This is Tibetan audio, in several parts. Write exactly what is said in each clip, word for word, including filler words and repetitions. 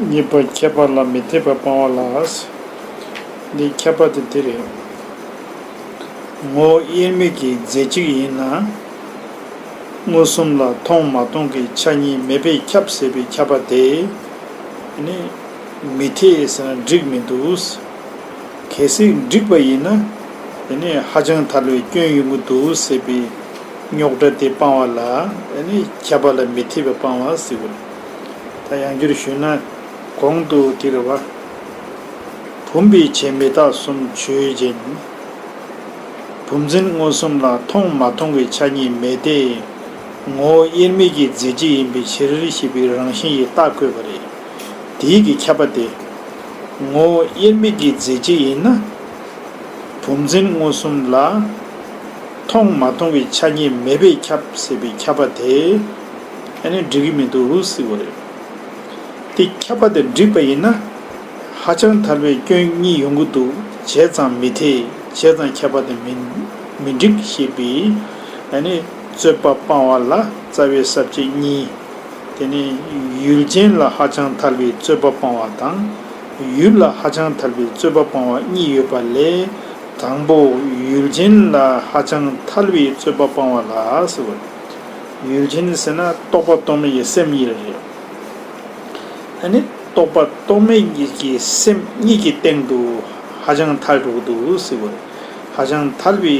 གཉིས་པ་ཁྱབ་པ་ལ་མི་འཐད་པ་སྤང་བ་ལ། འདི་ཁྱབ་པ་དེ་དེ་རེད། ངོ་བོ་དབྱེར་མེད་ཀྱི་རྫས་གཅིག་ཡིན་ན། མངོན་སུམ་ལ་མཐོང་མ་མཐོང་གི་ཆ་གཉིས་མེད་པས་ཁྱབ་ཟེར་བའི་ཁྱབ་པ་དེ་ནི་མི་འཐད་ཟེར་ན་འགྲིག་མི་འདུག། གལ་སྲིད་འགྲིག་པ་ཡིན་ན། དེ་ནི་ཧ་ཅང་ཐལ་བའི་སྐྱོན་ཡོང་གི་འདུག་ཟེར་བའི་རྙོག་དྲ་དེ་སྤང་བ་ལ། དེ་ནི་ཁྱབ་པ་ལ་མི་འཐད་པ་སྤང་བ་ཟེར་བ་རེད། ད་ཡང་བསྐྱར་ཞུས་ན། གོང་དུ་དེ་རེད་བ། བུམ་པའི་ཆོས་མི་རྟག་གསུམ་ཆོས་ཅན། བུམ་འཛིན་མངོན་སུམ་ལ་མཐོང་མ་མཐོང་གི་ཆ་གཉིས་མེད་དེ། ངོ་བོ་དབྱེར་མེད་ཀྱི་རྫས་གཅིག་ཡིན་པའི་ཕྱིར་ཞེས་པའི་རང་བཞིན་གྱིས་རྟགས་བཀོད་པ་རེད། དེའི་གི་ཁྱབ་པ་དེ། ངོ་བོ་དབྱེར་མེད་ཀྱི་རྫས་གཅིག་ཡིན་ན། བུམ་འཛིན་མངོན་སུམ་ལ་མཐོང་མ་མཐོང་གི་ཆ་གཉིས་མེད་པས་ཁྱབ་ཟེར་བའི་ཁྱབ་པ་དེ་ཨ་ནི་འགྲིག་གི་མི་འདུག་ཟེར་བ་རེད། དེ་ཁྱབ་པ་དེ་འགྲིག་པ་ཡིན་ན། ཧ་ཅང་ཐལ་བའི་སྐྱོན་གཉིས་ཡོང་གི་འདུག། བྱས་ཙང་མི་འཐད། བྱས་ཙང་ཁྱབ་པ་དེ་མི་མི་འགྲིག་ཞེས་པའི་ཨ་ནི་རྩོད་པ་སྤང་བ་ལ་རྩ་བའི་ས་བཅད་གཉིས། དེ་ནས་ཡུལ་ཅན་ལ་ཧ་ཅང་ཐལ་བའི་རྩོད་པ་སྤང་བ་དང་། ཡུལ་ལ་ཧ་ཅང་ཐལ་བའི་རྩོད་པ་སྤང་བ་གཉིས་ཡོད་པ་ལས། དང་པོ་ཡུལ་ཅན་ལ་ཧ་ཅང་ཐལ་བའི་རྩོད་པ་སྤང་བ་ལ་ཟེར་བ། ཡུལ་ཅན་ཟེར་ན་རྟོག་པ་རྟོག་མེད་ཀྱི་སེམས་གཉིས་རེད། ཨ་ནི་རྟོག་པ་རྟོག་མེད་ཀྱི་སེམས་གཉིས་ཀྱི་སྟེང་དུ་ཧ་ཅང་ཐལ་འགྲོ་གི་འདུག་ཟེར་བ། ཧ་ཅང་ཐལ་བའི་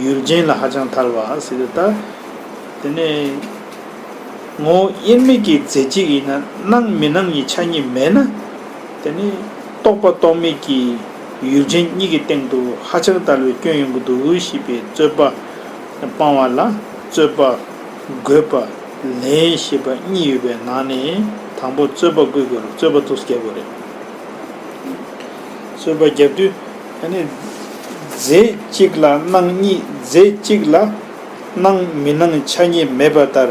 ཡུལ་ཅན་ལ་ཧ་ཅང་ཐལ་བ་ཟེར་ཏེ་ད། དེ་ནས་ངོ་བོ་དབྱེར་མེད་ཀྱི་རྫས་གཅིག་ཡིན་ན་སྣང་མི་སྣང་གི་ཆ་གཉིས་མེད་ན། དེ་ནི་རྟོག་པ་རྟོག་མེད་ཀྱི་ཡུལ་ཅན་གཉིས་ཀྱི་སྟེང་དུ་ཧ་ཅང་ཐལ་བའི་སྐྱོན་ཡོང་གི་འདུག་ཞེས་པའི་རྩོད་པ་སྤང་བ་ལ་རྩོད་པ་འགོད་པ་ལན་ཞེས་པ་གཉིས་ཡོད་པའི་ནང་ནས་དང་པོ་རྩོད་པ་འགོད་དགོས་རེད། རྩོད་པ་འདུག་སེ་རྒྱབ་དགོས་རེད། རྩོད་པ་རྒྱབ་དུས་ཨ་ནི། རྫས་གཅིག་ལ་སྣང་གཉིས། རྫས་གཅིག་ལ་སྣང་མི་སྣང་ཆ་གཉིས་མེད་པ་ལྟར།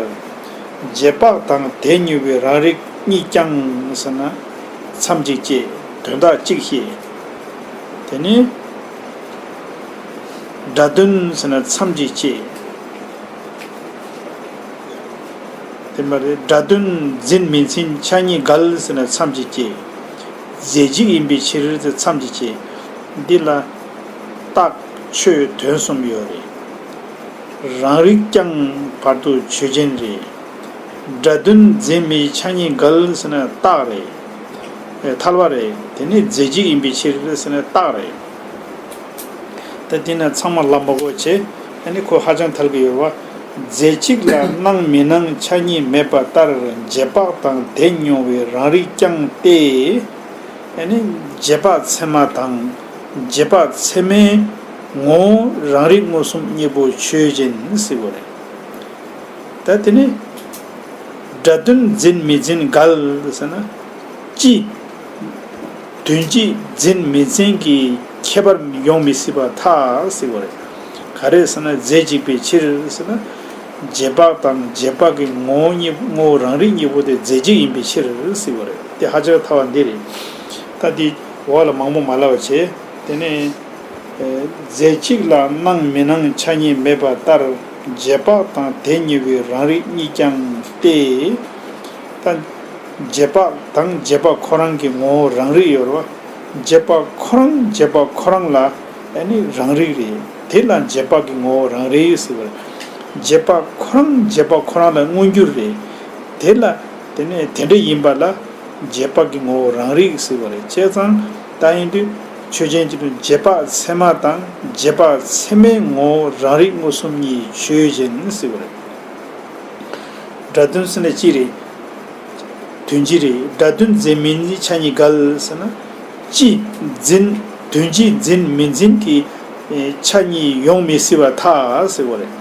རྗེས་དཔག་དང་དེ་གཉེར་བའི་རང་རིག་གཉིས་ཀྱང་ཟེར་ན་མཚམས་གཅིག་བཅད། དོན་དག་གཅིག་བཤད། དེ་ནི་སྒྲ་དོན་ཟེར་ན་མཚམས་གཅིག་བཅད། དེ་མ་རེད། སྒྲ་དོན་འཛིན་མི་འཛིན་ཆ་གཉིས་འགལ་ཟེར་ན་མཚམས་གཅིག་བཅད། རྫས་གཅིག་ཡིན་པའི་ཕྱིར་ཟེར་མཚམས་གཅིག་བཅད། འདི་ལ་རྟགས་ཆོས་དོན་གསུམ་ཡོད་རེད། རང་རིག་ཀྱང་བར་དུ་ཆོས་ཅན་རེད། སྒྲ་དོན་འཛིན་མི་ཆ་གཉིས་འགལ་ཟེར་ན་རྟགས་རེད། ཨེ། ཐལ་བ་རེད། དེ་ནི་རྫས་གཅིག་ཡིན་པའི་ཕྱིར་ཟེར་ན་རྟགས་རེད། ད་དེ་ན་ཚང་མ་ལབ་མ་དགོས་བྱས། ཨ་ནི་ཁོ་ཧ་ཅང་ཐལ་གི་ཡོད་བ། རྫས་གཅིག་ལ་སྣང་མི་སྣང་ཆ་གཉིས་མེད་པ་ལྟར་རྗེས་དཔག་དང་དེ་གཉེར་བའི་རང་རིག་ཀྱང་སྟེ། ཨ་ནི་རྗེས་དཔག་ཚད་མ་དང་རྗེས་དཔག་ཚད་མའི་ངོ་བོ་རང་རིག་མངོན་སུམ་གཉིས་པོ་ཆོས་ཅན་ཟེར་བ་རེད། ད་དེ་ནི་སྒྲ་དོན་འཛིན་མི་འཛིན་འགལ་ཟེར་ན། སྤྱི་དོན་སྤྱི་འཛིན་མི་འཛིན་གྱི་ཁྱད་པར་ཡོང་མི་སྲིད་པར་ཐལ་ཟེར་བ་རེད། ག་རེ་ཟེར་ན་རྫས་གཅིག་པའི་ཕྱིར་ཟེར་ན། རྗེས་དཔག་དང་རྗེས་དཔག་གི་ངོ་བོ་གཉིས། ངོ་བོ་རང་རིག་གཉིས་པོ་དེ་རྫས་གཅིག་ཡིན་པའི་ཕྱིར་ཟེར་བ་རེད། དེ་ཧ་ཅང་ཐལ་བ་འདི་རེད། ད་འདི་འོག་ལ་མང་པོ་མ་ལབ་པ་བྱས། དེ་ནས། རྫས་གཅིག་ལ་སྣང་མི་སྣང་ཆ་གཉིས་མེད་པ་ལྟར། རྗེས་དཔག་དང་དེ་གཉེར་བའི་རང་རིག་གཉིས་ཀྱང་སྟེ། ད་རྗེས་དཔག་དང་རྗེས་དཔག་ཁོ་རང་གི་ངོ་བོ་རང་རིག་ཡོད་རེད་བ། རྗེས་དཔག་ཁོ་རང་རྗེས་དཔག་ཁོ་རང་ལ་ཨ་ནི་རང་རིག་རེད། དེ་ལ་རྗེས་དཔག་གི་ངོ་བོ་རང་རིག་ཟེར་བ་རེད། རྗེས་དཔག་ཁོ་རང་རྗེས་དཔག་ཁོ་རང་ལ་མངོན་གྱུར་རེད། དེ་ལ་དེ་ནས་དེ་འདྲ་ཡིན་པ་ལ། རྗེས་དཔག་གི་ངོ་བོ་རང་རིག་ཟེར་བ་རེད། བྱས་ཙང་ད་ཡིན་དུས་ཆོས་ཅན་གྱི་དོན་རྗེས་དཔག་ཚད་མ་དང་རྗེས་དཔག་ཚད་མའི་ངོ་བོ་རང་རིག་མངོན་སུམ་གཉིས་ཆོས་ཅན་ཟེར་བ་རེད། སྒྲ་དོན་ཟེར་ན་སྤྱི་རེད། དོན་སྤྱི་རེད། སྒྲ་དོན་འཛིན་མི་འཛིན་ཆ་གཉིས་འགལ་ཟེར་ན། སྤྱི་འཛིན་དོན་སྤྱི་འཛིན་མི་འཛིན་གྱི་ཆ་གཉིས་ཡོང་མི་སྲིད་པར་ཐལ་ཟེར་བ་རེད།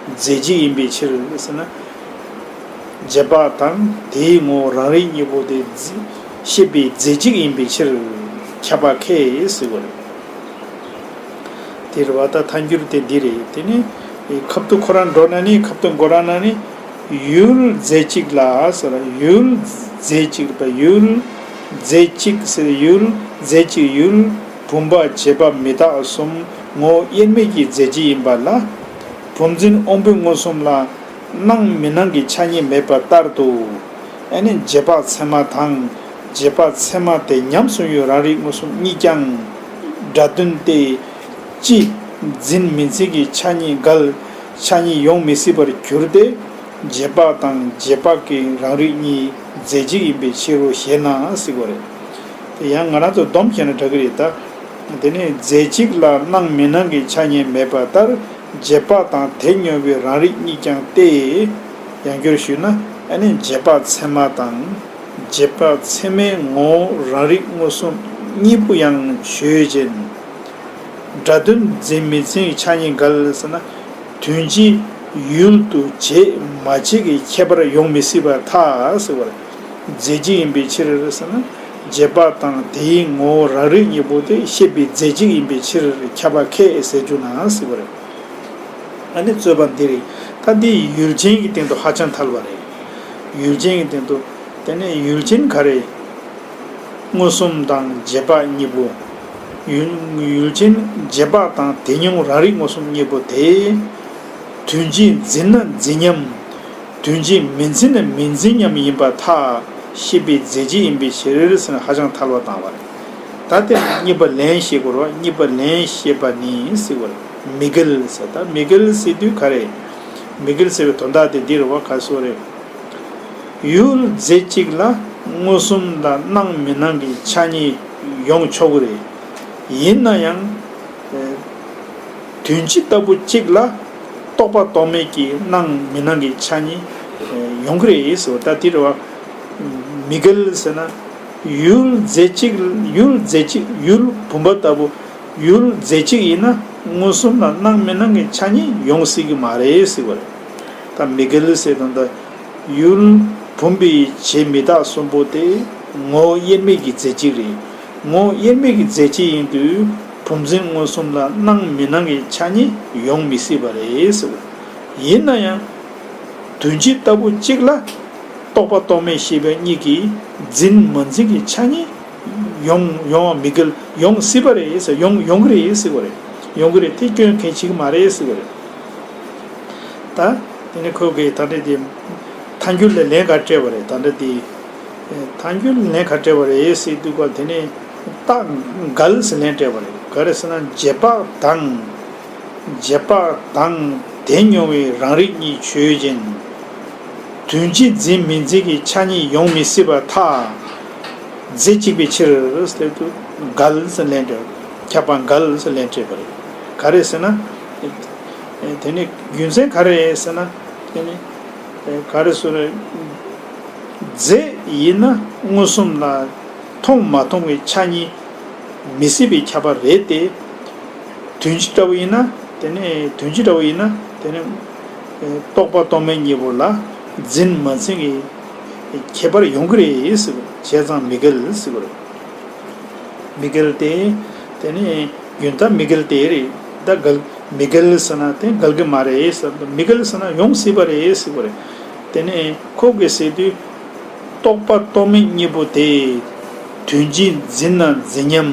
རྫས་གཅིག་ཡིན་པའི་ཕྱིར་ཟེར་ན། རྗེས་དཔག་དང་དེའི་ངོ་བོ་རང་རིག་གཉིས་པོ་དེ་རྫས་ཤེས་པའི་རྫས་གཅིག་ཡིན་པའི་ཕྱིར་ཁྱབ་པ་ཁས་ཟེར་བ་རེད། དེ་རེད་བ། ད་ཐལ་འགྱུར་དེ་འདི་རེད། དེ་ནི་ཁབ་ཏུ་ཁོ་རང་འགྲོ་ན་ནི། ཁབ་ཏུ་མགོ་ར་ན་ནི། ཡུལ་རྫས་གཅིག་ལ་ཟེར། ཡུལ་རྫས་གཅིག་པ། ཡུལ་རྫས་གཅིག་ཟེར། ཡུལ་རྫས་གཅིག་ཡུལ་བུམ་པ་རྗེས་དཔག་མི་རྟག་གསུམ་ངོ་བོ་དབྱེར་མེད་ཀྱི་རྫས་གཅིག་ཡིན་པ་ལ། བུམ་འཛིན་དབང་པོའི་མངོན་སུམ་ལ། སྣང་མི་སྣང་གི་ཆ་གཉིས་མེད་པ་ལྟར་དུ། ཨ་ནི་རྗེས་དཔག་ཚད་མ་དང་ རྗེས་དཔག་ཚད་མ་དེ་ཉམས་སུ་ཡོད་རང་རིག་མངོན་སུམ་གཉིས་ཀྱང་། སྒྲ་དོན་ཏེ། སྤྱི་འཛིན་མི་འཛིན་གྱི་ཆ་གཉིས་འགལ། ཆ་གཉིས་ཡོང་མི་སྲིད་པར་གྱུར་ཏེ། རྗེས་དཔག་དང་རྗེས་དཔག་གི་རང་རིག་གཉིས་རྫས་གཅིག་ཡིན་པའི་ཕྱིར་རོ་ཞེ་ན་ཟེར་བ་རེད། དེ་ཡང་ང་རང་ཚོ་སྡོམ་བྱས་ན་འགྲིག་གི་རེད་ད། དེ་ནས་རྫས་གཅིག་ལ་སྣང་མི་སྣང་གི་ཆ་གཉིས་མེད་པ་ལྟར། རྗེས་དཔག་དང་དེ་སྙོམས་པའི་རང་རིག་གཉིས་ཀྱང་སྟེ། ཡང་བསྒྱུར་ཞུས་ན། ཨ་ནི་རྗེས་དཔག་ཚད་མ་དང་། རྗེས་དཔག་ཚད་མའི་ངོ་བོ་རང་རིག་མངོན་སུམ་གཉིས་པོ་ཡང་ཆོས་ཅན། སྒྲ་དོན་འཛིན་མི་འཛིན་གྱི་ཆ་གཉིས་འགལ་ཟེར་ན། དོན་སྤྱི་ཡུལ་དུ་བྱེད་མ་བྱེད་ཀྱི་ཁྱད་པར་ཡོང་མི་སྲིད་པར་ཐལ་ཟེར་བ་རེད། རྫས་གཅིག་ཡིན་པའི་ཕྱིར་ཟེར་ན། རྗེས་དཔག་དང་དེའི་ངོ་བོ་རང་རིག་གཉིས་པོ་དེ་ཤེས་པའི་རྫས་གཅིག་ཡིན་པའི་ཕྱིར་ཁྱབ་པ་ཁས་ཟེར་རྒྱུ་ན་ཟེར་བ་རེད། ཨ་ནི་རྩོད་པ་འདི་རེད། ད་འདི་ཡུལ་ཅན་གྱི་སྟེང་དུ་ཧ་ཅང་ཐལ་བ་རེད། ཡུལ་ཅན་གྱི་སྟེང་དུ། དེ་ནས་ཡུལ་ཅན་ག་རེ། མངོན་སུམ་དང་རྗེས་དཔག་གཉིས་པོ། ཡུལ་ཡུལ་ཅན་རྗེས་དཔག་དང་དེ་སྙོམས་རང་རིག་མངོན་སུམ་གཉིས་པོ་དེ། དོན་སྤྱི་འཛིན་ན་འཛིན་མཉམ། དོན་སྤྱི་མི་འཛིན་ན་མི་འཛིན་མཉམ་ཡིན་པར་ཐལ། ཤེས་པའི་རྫས་གཅིག་ཡིན་པའི་ཕྱིར་ཟེར་ནས་ཧ་ཅང་ཐལ་བ་བཏང་བ་རེད། ད་དེ་གཉིས་པ་ལན་ཞེས་དགོས་རེད་བ། གཉིས་པ་ལན་ཞེས་པ་ནི་ཟེར་བ་རེད། མི་འགལ་ཟེར། ད་མི་འགལ་ཟེར་དུས་ག་རེ། མི་འགལ་ཟེར་བའི་དོན་དག་དེ་འདི་རེད་བ། ག་སོ་རེད། ཡུལ་རྫས་གཅིག་ལ་མངོན་སུམ་དང་སྣང་མི་སྣང་གི་ཆ་གཉིས་ཡོང་ཆོག་གི་རེད། ཡིན་ན་ཡང་། ཨེ། དོན་སྤྱི་ལྟ་བུ་གཅིག་ལ་རྟོག་པ་རྟོག་མེད་ཀྱི་སྣང་མི་སྣང་གི་ཆ་གཉིས་ཡོང་གི་རེད་ཟེར་བ། ད་དེ་རེད་བ། མི་འགལ་ཟེར་ན། ཡུལ་རྫས་གཅིག་ཡུལ་རྫས་གཅིག་ཡུལ་བུམ་པ་ལྟ་བུ། ཡུལ་རྫས་གཅིག་ཡིན་ན་མངོན་སུམ་ལ་སྣང་མི་སྣང་གི་ཆ་གཉིས་ཡོང་སྲིད་ཀྱི་མ་རེད་ཟེར་བ་རེད། ད་མི་འགལ་ཟེར་དོན་དག་ཡུལ་བུམ་པའི་བྱེད་མི་རྟག་གསུམ་པོ་དེ་ངོ་བོ་དབྱེར་མེད་ཀྱི་རྫས་གཅིག་རེད། ངོ་བོ་དབྱེར་མེད་ཀྱི་རྫས་གཅིག་ཡིན་དུས་བུམ་འཛིན་མངོན་སུམ་ལ་སྣང་མི་སྣང་གི་ཆ་གཉིས་ཡོང་མི་སྲིད་པ་རེད་ཟེར་བ། ཡིན་ན་ཡང་། དོན་སྤྱི་ལྟ་བུ་གཅིག་ལ་རྟོག་པ་རྟོག་མེད་ཤེས་པ་གཉིས་ཀྱིས་འཛིན་མ་འཛིན་གྱི་ཆ་གཉིས་ཡོང་ཡོང་བ་མི་འགལ། ཡོང་སྲིད་པ་རེད་ཟེར། ཡོང་ཡོང་གི་རེད་ཟེར་བ་རེད། ཡོང་གི་རེད། དེ་སྐྱོན་གང་ཡང་བྱེད་ཀྱི་མ་རེད་ཟེར་བ་རེད། ད་དེ་ནས་ཁོ་གིས་ད་ལྟ་དེ་ཐལ་འགྱུར་ལ་ལན་ག་སྤྲད་པ་རེད། ད་ལྟ་དེ་ཐལ་འགྱུར་ལ་ལན་ག་སྤྲད་པ་རེད་ཟེར་དུས་ག་དེ་ནས་རྟགས་འགལ་ཟེར་ལན་སྤྲད་པ་རེད། ག་རེ་ཟེར་ན་རྗེས་དཔག་དང་། རྗེས་དཔག་དང་དེ་སྙོམས་པའི་རང་རིག་གཉིས་ཆོས་ཅན། དོན་སྤྱི་འཛིན་མི་འཛིན་གྱི་ཆ་གཉིས་ཡོང་མི་སྲིད་པར་ཐལ། རྫས་གཅིག་པའི་ཕྱིར་ཟེར་དུས་འགལ་ཟེར་ལན་སྤྲད། ཁྱབ་པ་འགལ་ཟེར་ལན་སྤྲད་པ་རེད། ག་རེ་ཟེར་ན། དེ་ནི་རྒྱུ་མཚན་ག་རེ་ཟེར་ན། དེ་ནི་ག་རེ་ཟེར་ན། རྫས་ཡིན་ན་མངོན་སུམ་ལ་མཐོང་མ་མཐོང་གི་ཆ་གཉིས་མི་སྲིད་པའི་ཁྱབ་པ་རེད་དེ། དོན་སྤྱི་འདྲ་བོ་ཡིན་ན་དེ་ནས་དོན་སྤྱི་འདྲ་བོ་ཡིན་ན་དེ་ནས་རྟོག་པ་རྟོག་མེད་གཉིས་པོ་ལ་འཛིན་མ་འཛིན་གྱི་ཁྱད་པར་ཡོང་གི་རེད་ཟེར་བ། བྱས་ཙང་མི་འགལ་ཟེར་བ་རེད། མི་འགལ་ཏེ། དེ་ནས་རྒྱུན་མཐའ་མི་འགལ་ཏེ་རེད། ད་འགལ་མི་འགལ་ཟེར་ན་དེ་འགལ་གྱི་མ་རེད་ཟེར། མི་འགལ་ཟེར་ན་ཡོང་སྲིད་པ་རེད་ཟེར་བ་རེད། དེ་ནས་ཁོ་གིས་ཟེར་དུས། རྟོག་པ་རྟོག་མེད་གཉིས་པོ་དེ། དོན་སྤྱི་འཛིན་ན་འཛིན་མཉམ།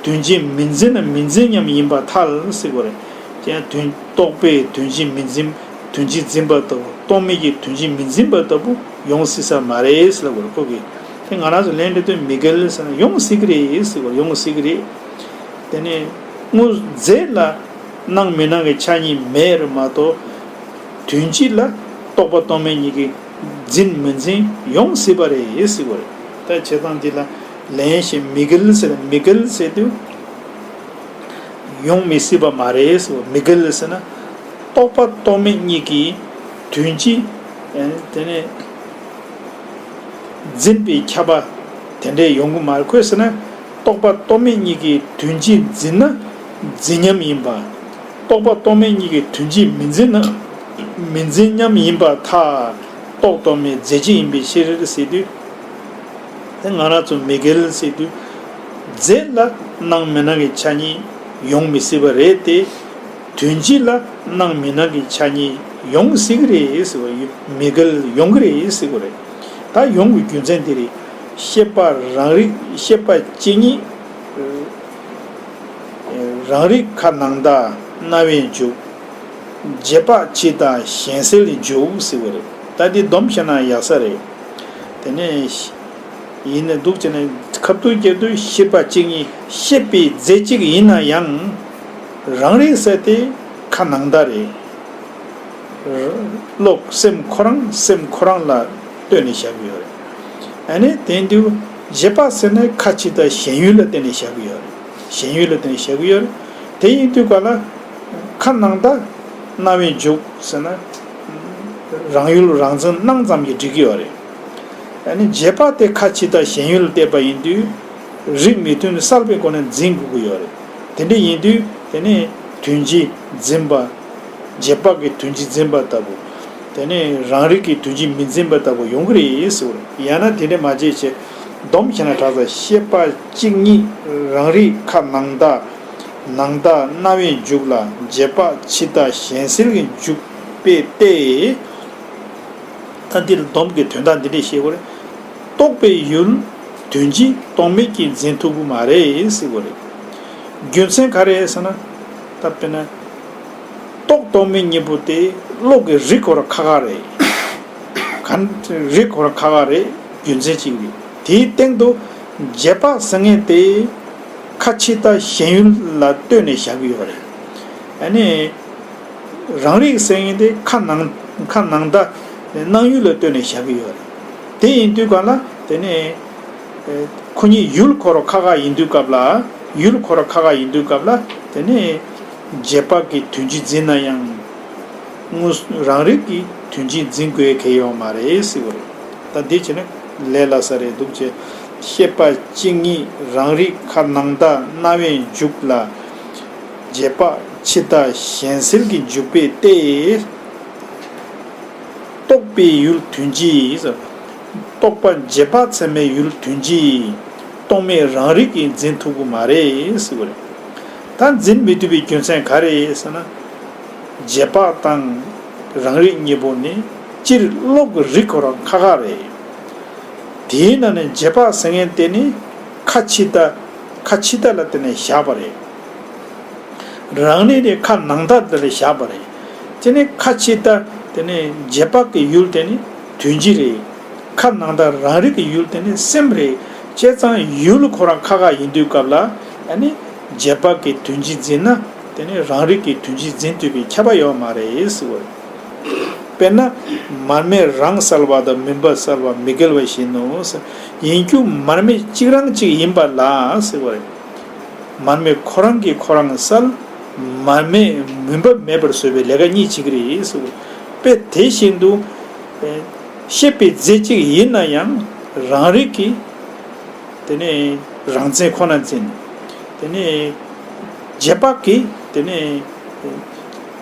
དོན་སྤྱི་མི་འཛིན་ན་མི་འཛིན་མཉམ་ཡིན་པར་ཐལ་ཟེར་བ་རེད། ཀྱང་དོན་རྟོག་པས་དོན་སྤྱི་མི་འཛིན། དོན་སྤྱི་འཛིན་པ་ལྟ་བུ་རྟོག་མེད་ཀྱིས་དོན་སྤྱི་མི་འཛིན་པ་ལྟ་བུ་ཡོང་སྲིད་ས་མ་རེད་ཟེར་ལབ་པ་རེད་ཁོ་གིས། དེ་ང་རང་ཚོ་ལན་འདྲི་དུས་མི་འགལ་ཟེར་ན་ཡོང་སྲིད་ཀྱི་རེད་ཟེར་བ། ཡོང་སྲིད་ཀྱི་རེད། དེ་ནས་དངོས་རྫས་ལ་སྣང་མི་སྣང་གི་ཆ་གཉིས་མེད་རེད་མ་གཏོགས། དོན་སྤྱི་ལ་རྟོག་པ་རྟོག་མེད་གཉིས་ཀྱིས་འཛིན་མི་འཛིན་ཡོང་སྲིད་པ་རེད་ཟེར་བ་རེད། ད་བྱས་ཙང་འདི་ལ་ལན་ཞེས་མི་འགལ་ཟེར། མི་འགལ་ཟེར་དུས་ཡོང་མི་སྲིད་པ་མ་རེད་ཟེར་བ། མི་འགལ་ཟེར་ན་རྟོག་པ་རྟོག་མེད་གཉིས་ཀྱིས་དོན་སྤྱི། ཨེ། དེ་ནས་འཛིན་པའི་ཁྱབ་པ་དེ་འདྲས་ཡོང་གི་མ་རེད། ཁོས་ཟེར་ན་རྟོག་པ་རྟོག་མེད་གཉིས་ཀྱིས་དོན་སྤྱི་འཛིན་ན་འཛིན་མཉམ་ཡིན་པ། རྟོག་པ་རྟོག་མེད་གཉིས་ཀྱིས་དོན་སྤྱི་མི་འཛིན་ན་མི་འཛིན་མཉམ་ཡིན་པར་ཐལ། རྟོག་རྟོག་མེད་རྫས་གཅིག་ཡིན་པའི་ཕྱིར་ཟེར་དུས། དེ་ང་རང་ཚོ་མི་འགལ་ཟེར་དུས། རྫས་ལ་སྣང་མི་སྣང་གི་ཆ་གཉིས་ཡོང་མི་སྲིད་པ་རེད་དེ། དོན་སྤྱི་ལ་སྣང་མི་སྣང་གི་ཆ་གཉིས་ཡོང་སྲིད་ཀྱི་རེད་ཟེར་བ་ཡོད། མི་འགལ་ཡོང་གི་རེད་ཟེར་བ་རེད། ད་ཡོང་གི་རྒྱུ་མཚན་འདི་རེད། ཤེས་པ་རང་རིག་ཤེས་པ་གཅིག་ཉིད་རང་རིག་ཁ་ནང་དག་རྣ་བས་འཇུག་རྗེས་དཔག་སྤྱི་དང་གཞན་སེལ་འཇུག་ཟེར་བ་རེད། ད་འདི་སྡོམ་བྱས་ན་ཡག་ས་རེད། དེ་ནས་ ཡིན་ནའི་འདུག་བྱས་ནས་ཁ་ཐུག་སྐྱེ་དུས་ཤེས་པ་གཅིག་ཉིད་ཤེས་པའི་རྫས་གཅིག་ཡིན་ན་ཡང་། རང་རིག་ཟེར་དེ་ཁ་ནང་བརྡ་རེད། བློ་སེམས་ཁོ་རང་སེམས་ཁོ་རང་ལ་ལྟོས་ནས་བཞག་གི་ཡོད་རེད། ཨ་ནི་དེ་དུས་རྗེས་དཔག་ཟེར་ནས་ཁ་ཕྱི་དང་ཞེན་ཡུལ་ལ་བརྟེན་ནས་བཞག་གི་ཡོད་རེད། ཞེན་ཡུལ་ལ་བརྟེན་ནས་བཞག་གི་ཡོད་རེད། དེ་ཡིན་དུས་ག་ལ་ཁ་ནང་བརྡ་རྣ་བས་འཇུག་ཟེར་ན། རང་ཡུལ་རང་མཚན་སྣང་ཙམ་གྱིས་འགྲིག་གི་ཡོད་རེད། ཨ་ནི་རྗེས་དཔག་དེ་ཁ་ཕྱི་དང་ཞེན་ཡུལ་བལྟས་པ་ཡིན་དུས། རིགས་མི་མཐུན་གསལ་བའི་སྒོ་ནས་འཛིན་དགོས་ཀྱི་ཡོད་རེད། དེ་འདྲ་ཡིན་དུས་དེ་ནི་དོན་སྤྱི་འཛིན་པ། རྗེས་དཔག་གི་དོན་སྤྱི་འཛིན་པ་ལྟ་བུ། དེ་ནི་རང་རིག་གི་དོན་སྤྱི་མི་འཛིན་པ་ལྟ་བུ་ཡོང་གི་རེད་ཟེར་བ་རེད། ཡང་ན་དེ་འདྲ་མ་བྱས་བྱས། སྡོམ་བྱས་ན་དྲག་ཙང་ཤེས་པ་གཅིག་ཉིད་རང་རིག་ཁ་ནང་བརྡ། ནང་བརྡ་རྣ་བས་འཇུག་ལ་རྗེས་དཔག་ཕྱི་བརྡ་ཞེན་སེལ་གྱིས་འཇུག་པས་ཏེ། ད་འདིར་སྡོམ་གྱི་དོན་དག་འདི་འདྲས་བཤད་དགོས་རེད། རྟོག་པའི་ཡུལ་དོན་སྤྱི་རྟོག་མེད་ཀྱིས་འཛིན་ཐུབ་ཀྱི་མ་རེད་ཟེར་དགོས་རེད། རྒྱུ་མཚན་ག་རེ་ཟེར་ན། ད་དཔེར་ན། རྟོག་རྟོག་མེད་གཉིས་པོ་དེ་བློ་གི་རིག་ཁོ་རང་ཁ་ཁ་རེད། ག་རིག་ཁོ་རང་ཁ་ཁ་རེད། རྒྱུ་མཚན་གཅིག་རེད། དེའི་སྟེང་དུ་རྗེས་དཔག་ཟེར་མཁན་དེ་ཁ་ཕྱི་དང་ཞེན་ཡུལ་ལ་ལྟོས་ནས་བཞག་གི་ཡོད་རེད། ཨ་ནི། རང་རིག་ཟེར་མཁན་དེ་ཁ་ནང་ཁ་ནང་བརྡ་སྣང་ཡུལ་ལ་ལྟོས་ནས་བཞག་གི་ཡོད་རེད། དེ་ཡིན་དུས་གང་ལ་དེ་ནས་ཁོ་གཉིས་ཡུལ་ཁོ་རང་ཁ་ཁ་ཡིན་དུས་སྐབས་ལ་ཡུལ་ཁོ་རང་ཁ་ཁ་ཡིན་དུས་སྐབས་ལ་དེ་ནས་རྗེས་དཔག་གི་དོན་སྤྱི་འཛིན་ན་ཡང་དངོས་རང་རིག་གི་དོན་སྤྱི་འཛིན་དགོས་གལ་ཡོད་མ་རེད་ཟེར་བ་རེད། ད་འདི་བྱས་ན་ལས་སླ་ས་རེད་འདུག་ཅེས། ཤེས་པ་གཅིག་ཉིད་རང་རིག་ཁ་ནང་བརྡ་རྣ་བས་འཇུག་ལ། རྗེས་དཔག་ཕྱི་བརྡ་ཞེན་སེལ་གྱིས་འཇུག་པས་ཏེ། རྟོག་པའི་ཡུལ་དོན་སྤྱི། རྟོག་པ་རྗེས་དཔག་ཚད་མའི་ཡུལ་དོན་སྤྱི། རྟོག་མེད་རང་རིག་གིས་འཛིན་ཐུབ་ཀྱི་མ་རེད་ཟེར་བ་རེད། ད་འཛིན་མི་ཐུབ་པའི་རྒྱུ་མཚན་ག་རེ་ཟེར་ན། རྗེས་དཔག་དང་རང་རིག་གཉིས་པོ་ནི་སྤྱིར་བློ་གི་རིག་ཁོ་རང་ཁ་ཁ་རེད། དེའི་ནང་ནས་རྗེས་དཔག་ཟེར་མཁན་དེ་ནི་ཁ་ཕྱི་བརྡ། ཁ་ཕྱི་བརྡ་ལ་བརྟེན་ནས་བཞག་པ་རེད། རང་རིག་དེ་ཁ་ནང་བརྡ་དེ་ལ་བཞག་པ་རེད། དེ་ནི་ཁ་ཕྱི་བརྡ་དེ་ནི་རྗེས་དཔག་གི་ཡུལ་དེ་ནི་དོན་སྤྱི་རེད། ཁ་ནང་བརྡ་རང་རིག་གི་ཡུལ་དེ་ནི་སེམས་རེད། བྱས་ཙང་ཡུལ་ཁོ་རང་ཁ་ཁ་ཡིན་དུས་སྐབས་ལ་ཨ་ནི་རྗེས་དཔག་གི་དོན་སྤྱི་འཛིན་ན་དེ་ནི་རང་རིག་གི་དོན་སྤྱི་འཛིན་ཐུབ་པའི་ཁྱབ་པ་ཡོད་མ་རེད་ཟེར་བ་རེད། དཔེར་ན། མར་མེ་རང་གསལ་བ་དང་མུན་པ་གསལ་བ་མི་འགལ་བ་བཞིན་ནོ། ཡིན་རྒྱུ་མར་མེ་གཅིག་རང་གཅིག་ཡིན་པ་ལ་ཟེར་བ་རེད། མར་མེ་ཁོ་རང་གིས་ཁོ་རང་གསལ། མར་མེས་མུན་པ་མེད་པར་བཟོ་བའི་ལས་ཀ་གཉིས་བྱེད་ཀྱི་རེད་ཟེར་བ་རེད། དཔེ་དེ་བཞིན་དུ། ཤེས་པའི་རྫས་གཅིག་ཡིན་ན་ཡང་རང་རིག་གིས། དེ་ནས་རང་མཚན་ཁོ་ན་འཛིན། དེ་ནས་རྗེས་དཔག་གིས་དེ་ནས་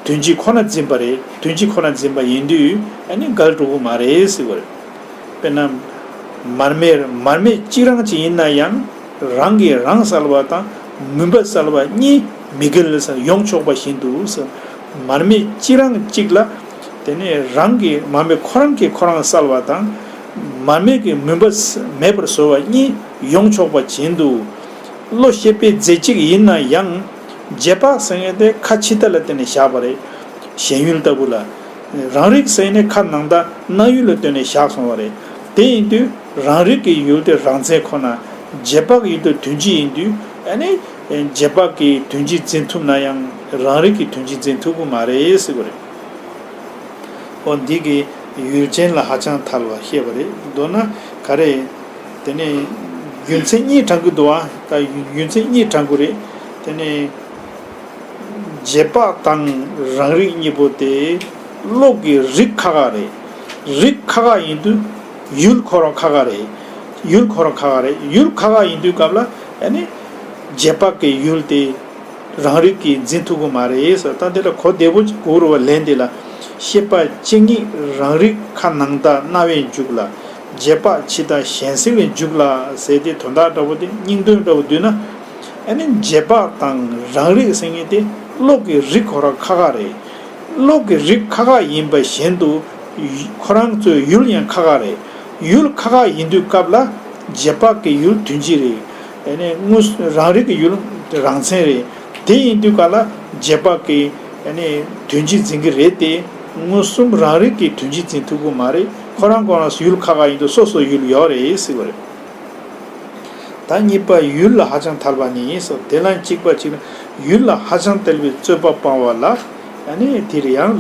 དོན་སྤྱི་ཁོ་ན་འཛིན་པ་རེད། དོན་སྤྱི་ཁོ་ན་འཛིན་པ་ཡིན་དུས་ཨ་ནི་འགལ་འགྲོ་གི་མ་རེད་ཟེར་བ་རེད། དཔེར་ན། མར་མེ་མར་མེ་གཅིག་རང་གཅིག་ཡིན་ན་ཡང་རང་གིས་རང་གསལ་བ་དང་མུན་པ་གསལ་བ་གཉིས་མི་འགལ་ཟེར་ཡོང་ཆོག་པ་བཞིན་དུ་ཟེར། མར་མེ་གཅིག་རང་གཅིག་ལ། དེ་ནས་རང་གི་མར་མེ་ཁོ་རང་གིས་ཁོ་རང་གསལ་བ་དང་། མར་མེ་གི་མུན་པ་མེད་པར་བཟོ་བ་གཉིས་ཡོང་ཆོག་པ་བཞིན་དུ། བློ་ཤེས་པའི་རྫས་གཅིག་ཡིན་ན་ཡང་། རྗེས་དཔག་ཟེར་མཁན་དེ་ཁ་ཕྱི་བརྡ་ལ་བརྟེན་ནས་བཞག་པ་རེད། ཞེན་ཡུལ་ལྟ་བུ་ལ། རང་རིག་ཟེར་ནས་ཁ་ནང་བརྡ་སྣང་ཡུལ་ལ་ལྟོས་ནས་བཞག་སོང་བ་རེད། དེ་ཡིན་དུས་རང་རིག་གི་ཡུལ་དེ་རང་མཚན་ཁོ་ན། རྗེས་དཔག་ཡུལ་དེ་དོན་སྤྱི་ཡིན་དུས་ཨ་ནི། རྗེས་དཔག་གིས་དོན་སྤྱི་འཛིན་ཐུབ་ན་ཡང་རང་རིག་གིས་དོན་སྤྱི་འཛིན་ཐུབ་ཀྱི་མ་རེད་ཟེར་བ་རེད། འོ་འདི་གི་ཡུལ་ཅན་ལ་ཧ་ཅང་ཐལ་བ་བཤད་པ་རེད། མདོར་ན་ག་རེ། དེ་ནས་རྒྱུ་མཚན་གཉིས་དྲངས་ཀྱི་འདུག་ཨ། ད་རྒྱུ་མཚན་གཉིས་དྲངས་ཀྱི་རེད། དེ་ནས་རྗེས་དཔག་དང་རང་རིག་གཉིས་པོ་དེ་བློ་གི་རིག་ཁ་ཁ་རེད། རིག་ཁ་ཁ་ཡིན་དུས་ཡུལ་ཁོ་རང་ཁ་ཁ་རེད། ཡུལ་ཁོ་རང་ཁ་ཁ་རེད། ཡུལ་ཁ་ཁ་ཡིན་དུས་སྐབས་ལ་ཨ་ནི་རྗེས་དཔག་གི་ཡུལ་དེ། རང་རིག་གིས་འཛིན་ཐུབ་ཀྱི་མ་རེད་ཟེར། ད་འདི་ལ་གོ་བདེ་པོ་ཅིག་གོ་རུ་བ་ལན་འདི་ལ། ཤེས་པ་གཅིག་ཉིད་རང་རིག་ཁ་ནང་བརྡ་རྣ་བས་འཇུག་ལ། རྗེས་དཔག་ཕྱི་བརྡ་ཞེན་སེལ་བས་འཇུག་ལ་ཟེར་ཏེ་དོན་དག་འདྲ་པོ་དེ་སྙིང་དོན་འདྲ་པོ་བསྡུས་ན། ཨ་ནི་རྗེས་དཔག་དང་རང་རིག་ཟེར་མཁན་དེ་བློ་གི་རིག་ཁོ་རང་ཁ་ཁ་རེད། བློ་གི་རིག་ཁ་ཁ་ཡིན་པ་བཞིན་དུ། ཁོ་རང་ཚོའི་ཡུལ་ཡང་ཁ་ཁ་རེད། ཡུལ་ཁ་ཁ་ཡིན་དུས་སྐབས་ལ་རྗེས་དཔག་གི་ཡུལ་དོན་སྤྱི་རེད། ཨ་ནི་དངོས་རང་རིག་གི་ཡུལ་རང་མཚན་རེད། དེ་ཡིན་དུས་ག་ལ་རྗེས་དཔག་གི་ཨ་ནི་དོན་སྤྱི་འཛིན་གྱི་རེད་དེ། མངོན་སུམ་རང་རིག་གི་དོན་སྤྱི་འཛིན་ཐུབ་ཀྱི་མ་རེད། ཁོ་རང་ཁོ་རང་ཡུལ་ཁ་ཁ་ཡིན་དུས་སོ་སོ་ཡུལ་ཡོད་རེད་ཟེར་བ་རེད། ད་གཉིས་པ་ཡུལ་ལ་ཧ་ཅང་ཐལ་བ་ནི་སོ། དེ་ལ་གཅིག་པ་གཅིག་ཡུལ་ལ་ཧ་ཅང་ཐལ་བའི་རྩོད་པ་སྤང་བ་ལ། ཨ་ནི་དེར་ཡང་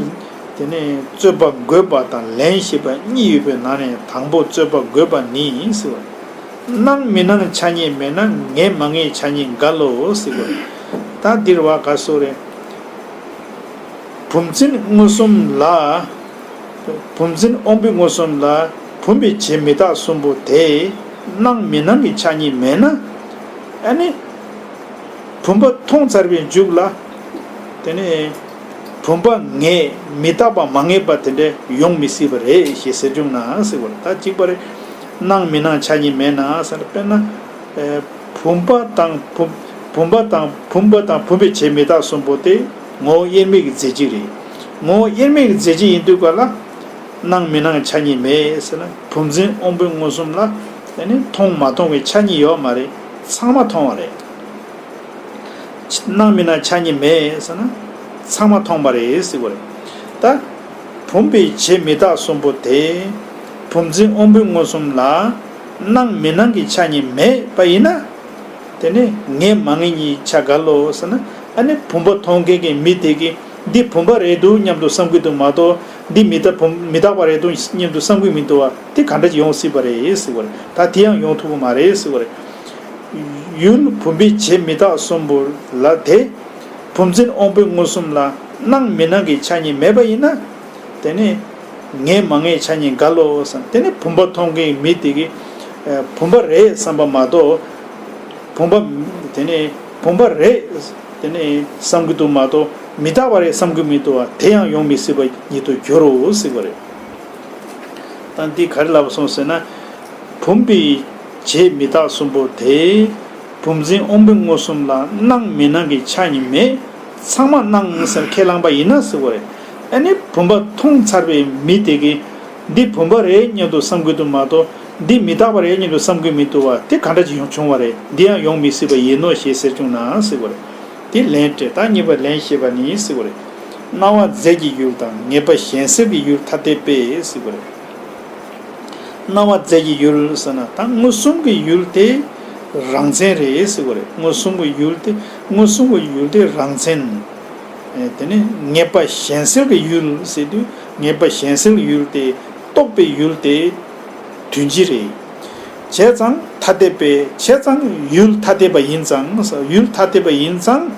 དེ་ནི་རྩོད་པ་དགོས་པ་དང་ལན་ཞེས་པ་གཉིས་ཡོད་པའི་ནང་ནས་དང་པོ་རྩོད་པ་དགོས་པ་ནི་ཟེར་བ། སྣང་མི་སྣང་ཆ་གཉིས་མེད་ན་ངེས་མ་ངེས་ཆ་གཉིས་འགལ་ལོ་ཟེར་བ། ད་འདིར་བ་ག་སོ་རེ། བུམ་འཛིན་མངོན་སུམ་ལ། བུམ་འཛིན་དབང་པོའི་མངོན་སུམ་ལ་བུམ་པའི་བྱེད་མི་རྟག་གསུམ་པོ་དེ་སྣང་མི་སྣང་གི་ཆ་གཉིས་མེད་ན། ཨ་ནི་བུམ་པ་མཐོང་ཚར་བའི་མཇུག་ལ་དེ་ནི་བུམ་པ་ངེས་མི་རྟག་པ་མ་ངེས་པ་དེ་འདྲ་ཡོང་མི་སྲིད་པ་རེད་ཞེས་ཟེར་བྱུང་ན་ཟེར་བ་རེད། ད་གཅིག་པ་རེད། སྣང་མི་སྣང་ཆ་གཉིས་མེད་ན་ཟེར་ན། དཔེར་ན། བུམ་པ་དང་བུམ་བུམ་པ་དང་བུམ་པ་དང་བུམ་པའི་བྱེད་མི་རྟག་གསུམ་པོ་དེ་ངོ་བོ་དབྱེར་མེད་ཀྱི་རྫས་གཅིག་རེད། ངོ་བོ་དབྱེར་མེད་ཀྱི་རྫས་གཅིག་ཡིན་དུས་ག་ལ་སྣང་མི་སྣང་ཆ་གཉིས་མེད་ཟེར་ན། བུམ་འཛིན་དབང་པོའི་མངོན་སུམ་ལ་དེ་ནི་མཐོང་མ་མཐོང་བའི་ཆ་གཉིས་ཡོད་མ་རེད། ཚང་མ་མཐོང་བ་རེད། སྣང་མི་སྣང་ཆ་གཉིས་མེད་ཟེར་ན་ཚང་མ་མཐོང་བ་རེད་ཟེར་བ་རེད། ད་བུམ་པའི་བྱེད་མི་རྟག་གསུམ་པོ་དེ་བུམ་འཛིན་དབང་པོའི་མངོན་སུམ་ལ་སྣང་མི་སྣང་གི་ཆ་གཉིས་མེད་པ་ཡིན་ན། དེ་ནི་ངེས་མ་ངེས་གཉིས་ཆ་འགལ་ལོ་ཟེར་ན། ཨ་ནི་བུམ་པ་མཐོང་མཁན་གྱི་མི་དེ་གིས་འདི་བུམ་པ་རེད་འདུག་སྙམ་དུ་བསམ་གྱི་འདུག་མ་གཏོགས། འདི་མི་རྟག་བུམ་མི་རྟག་པ་རེད་འདུག་སྙམ་དུ་བསམ་གྱི་མི་འདུག་བ། དེ་ག་འདྲ་ཅིག་ཡོང་སྲིད་པ་རེད་ཟེར་བ་རེད། ད་དེ་ཡང་ཡོང་ཐུབ་ཀྱི་མ་རེད་ཟེར་བ་རེད། ཡུལ་བུམ་པའི་བྱེད་མི་རྟག་གསུམ་པོ་ལ་དེ་བུམ་འཛིན་དབང་པོའི་མངོན་སུམ་ལ་སྣང་མི་སྣང་གི་ཆ་གཉིས་མེད་པ་ཡིན་ན། དེ་ནི་ངེས་མ་ངེས་ཆ་གཉིས་འགལ་ལོ་བསམ། དེ་ནི་བུམ་པ་མཐོང་མཁན་མི་དེ་གིས་ཨ་བུམ་པ་རེད་བསམ་པ་མ་གཏོགས། བུམ་པ་དེ་ནི་བུམ་པ་རེད་དེ་ནི་བསམ་གྱི་འདུག་མ་གཏོགས། མི་རྟག་པ་རེད་བསམ་གྱི་མི་འདུག་བ། དེ་ཡང་ཡོང་མི་སྲིད་པ་ཉིད་དུ་འགྱུར་རོ་ཟེར་བ་རེད། ད་འདི་ག་རེ་ལབ་སོང་ཟེར་ན། བུམ་པའི་བྱེད་མི་རྟག་གསུམ་པོ་དེ་བུམ་འཛིན་དབང་པོའི་མངོན་སུམ་ལ་སྣང་མི་སྣང་གི་ཆ་གཉིས་མེད། ཚང་མ་སྣང་ཟེར་ཁས་བླངས་པ་ཡིན་ན་ཟེར་བ་རེད། ཨ་ནི་བུམ་པ་མཐོང་ཚར་བའི་མི་དེ་གིས་འདི་བུམ་པ་རེད་སྙམ་དུ་བསམ་གྱི་འདུག་མ་གཏོགས། འདི་མི་རྟག་པ་རེད་སྙམ་དུ་བསམ་གྱི་མི་འདུག་བ། དེ་ག་འདྲ་ཅིག་ཡོང་བྱུང་བ་རེད། འདི་ཡང་ཡོང་མི་སྲིད་པ་ཡིན་ནོ་ཞེས་ཟེར་བྱུང་ན་ཟེར་བ་རེད། དེ་ལན་སྤྲད། ད་གཉིས་པ་ལན་བཤད་པ་ནི་ཟེར་བ་རེད། སྣང་བ་རྫས་ཀྱི་ཡུལ་དང་ངེས་པ་གཞན་སེལ་གྱི་ཡུལ་ཐ་དད་པས་ཟེར་བ་རེད། སྣང་བ་རྫས་ཀྱི་ཡུལ་ཟེར་ན་ད་མངོན་སུམ་གྱི་ཡུལ་དེ་རང་མཚན་རེད་ཟེར་བ་རེད། མངོན་སུམ་གྱི་ཡུལ་དེ་མངོན་སུམ་གྱི་ཡུལ་དེ་རང་མཚན། ཨེ་དེ་ནི་ངེས་པ་གཞན་སེལ་གྱི་ཡུལ་ཟེར་དུས་ངེས་པ་གཞན་སེལ་གྱི་ཡུལ་དེ་རྟོག་པའི་ཡུལ་དེ་དོན་སྤྱི་རེད། བྱས་ཙང་ཐ་དད་པས། བྱས་ཙང་ཡུལ་ཐ་དད་པ་ཡིན་ཙང་། ཡུལ་ཐ་དད་པ་ཡིན་ཙང་།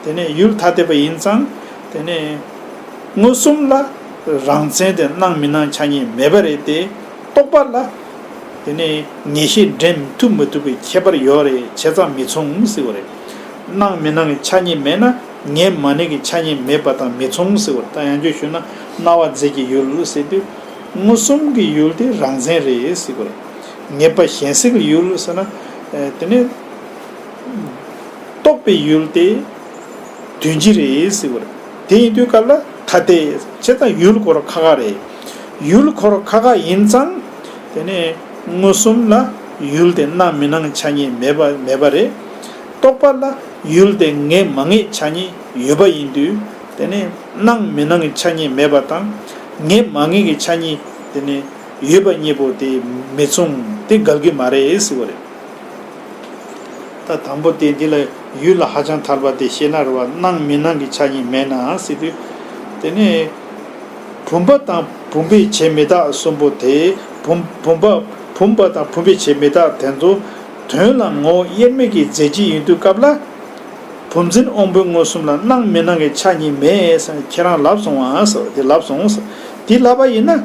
དེ་ནས་ཡུལ་ཐ་དད་པ་ཡིན་ཙང་། དེ་ནས་མངོན་སུམ་ལ་རང་མཚན་དེ་སྣང་མི་སྣང་ཆ་གཉིས་མེད་པ་རེད་དེ། རྟོག་པ་ལ་དེ་ནས་ངེས་ཤེས་འདྲེན་ཐུབ་མི་ཐུབ་པའི་ཁྱད་པར་ཡོད་རེད། བྱས་ཙང་མི་མཚུངས་ཟེར་བ་རེད། སྣང་མི་སྣང་གི་ཆ་གཉིས་མེད་ན་ངེས་མ་ངེས་ཀྱི་ཆ་གཉིས་མེད་པ་དང་མི་མཚུངས་ཟེར་བ་རེད། ད་ཡང་བསྐྱར་ཞུས་ན་སྣང་བ་རྫས་ཀྱི་ཡུལ་ཟེར་དུས་མངོན་སུམ་གྱི་ཡུལ་དེ་རང་མཚན་རེད་ཟེར་བ་རེད། ངེས་པ་གཞན་སེལ་གྱི་ཡུལ་ཟེར་ན། ཨེ་དེ་ནས་རྟོག་པའི་ཡུལ་དེ་དོན་སྤྱི་རེད་ཟེར་བ་རེད། དེ་ཡིན་དུས་སྐབས་ལ་ཐ་དད། བྱས་ཙང་ཡུལ་ཁོ་རང་ཁ་ཁ་རེད། ཡུལ་ཁོ་རང་ཁ་ཁ་ཡིན་ཙང་། དེ་ནས་མངོན་སུམ་ལ་ཡུལ་དེ་སྣང་མི་སྣང་ཆ་གཉིས་མེད་པ་མེད་པ་རེད། རྟོག་པ་ལ་ཡུལ་དེ་ངེས་མ་ངེས་ཆ་གཉིས་ཡོད་པ་ཡིན་དུས། དེ་ནས་སྣང་མི་སྣང་གི་ཆ་གཉིས་མེད་པ་དང་། ངེས་མ་ངེས་ཀྱི་ཆ་གཉིས་དེ་ནས་ཡོད་པ་གཉིས་པོ་དེ་མི་མཚུངས། དེ་འགལ་གྱི་མ་རེད་ཟེར་བ་རེད། ད་དང་པོ་དེ་འདི་ལ་ཡུལ་ལ་ཧ་ཅང་ཐལ་བ་དེ་ཤེས་ན་རེད་བ། སྣང་མི་སྣང་གི་ཆ་གཉིས་མེད་ན་ཟེར་དུས། དེ་ནས་བུམ་པ་དང་བུམ་པའི་བྱེད་མི་རྟག་གསུམ་པོ་དེ་བུམ་བུམ་པ་བུམ་པ་དང་བུམ་པའི་བྱེད་མི་རྟག་དེ་ཚོ་དོན་ལ་ངོ་བོ་དབྱེར་མེད་ཀྱི་རྫས་གཅིག་ཡིན་དུས་སྐབས་ལ། བུམ་འཛིན་དབང་པོའི་མངོན་སུམ་ལ་སྣང་མི་སྣང་གི་ཆ་གཉིས་མེད་ཟེར་ཁྱེད་རང་ལབ་སོང་ཨ་ཟེར། དེ་ལབ་སོང་ཟེར། དེ་ལབ་པ་ཡིན་ན་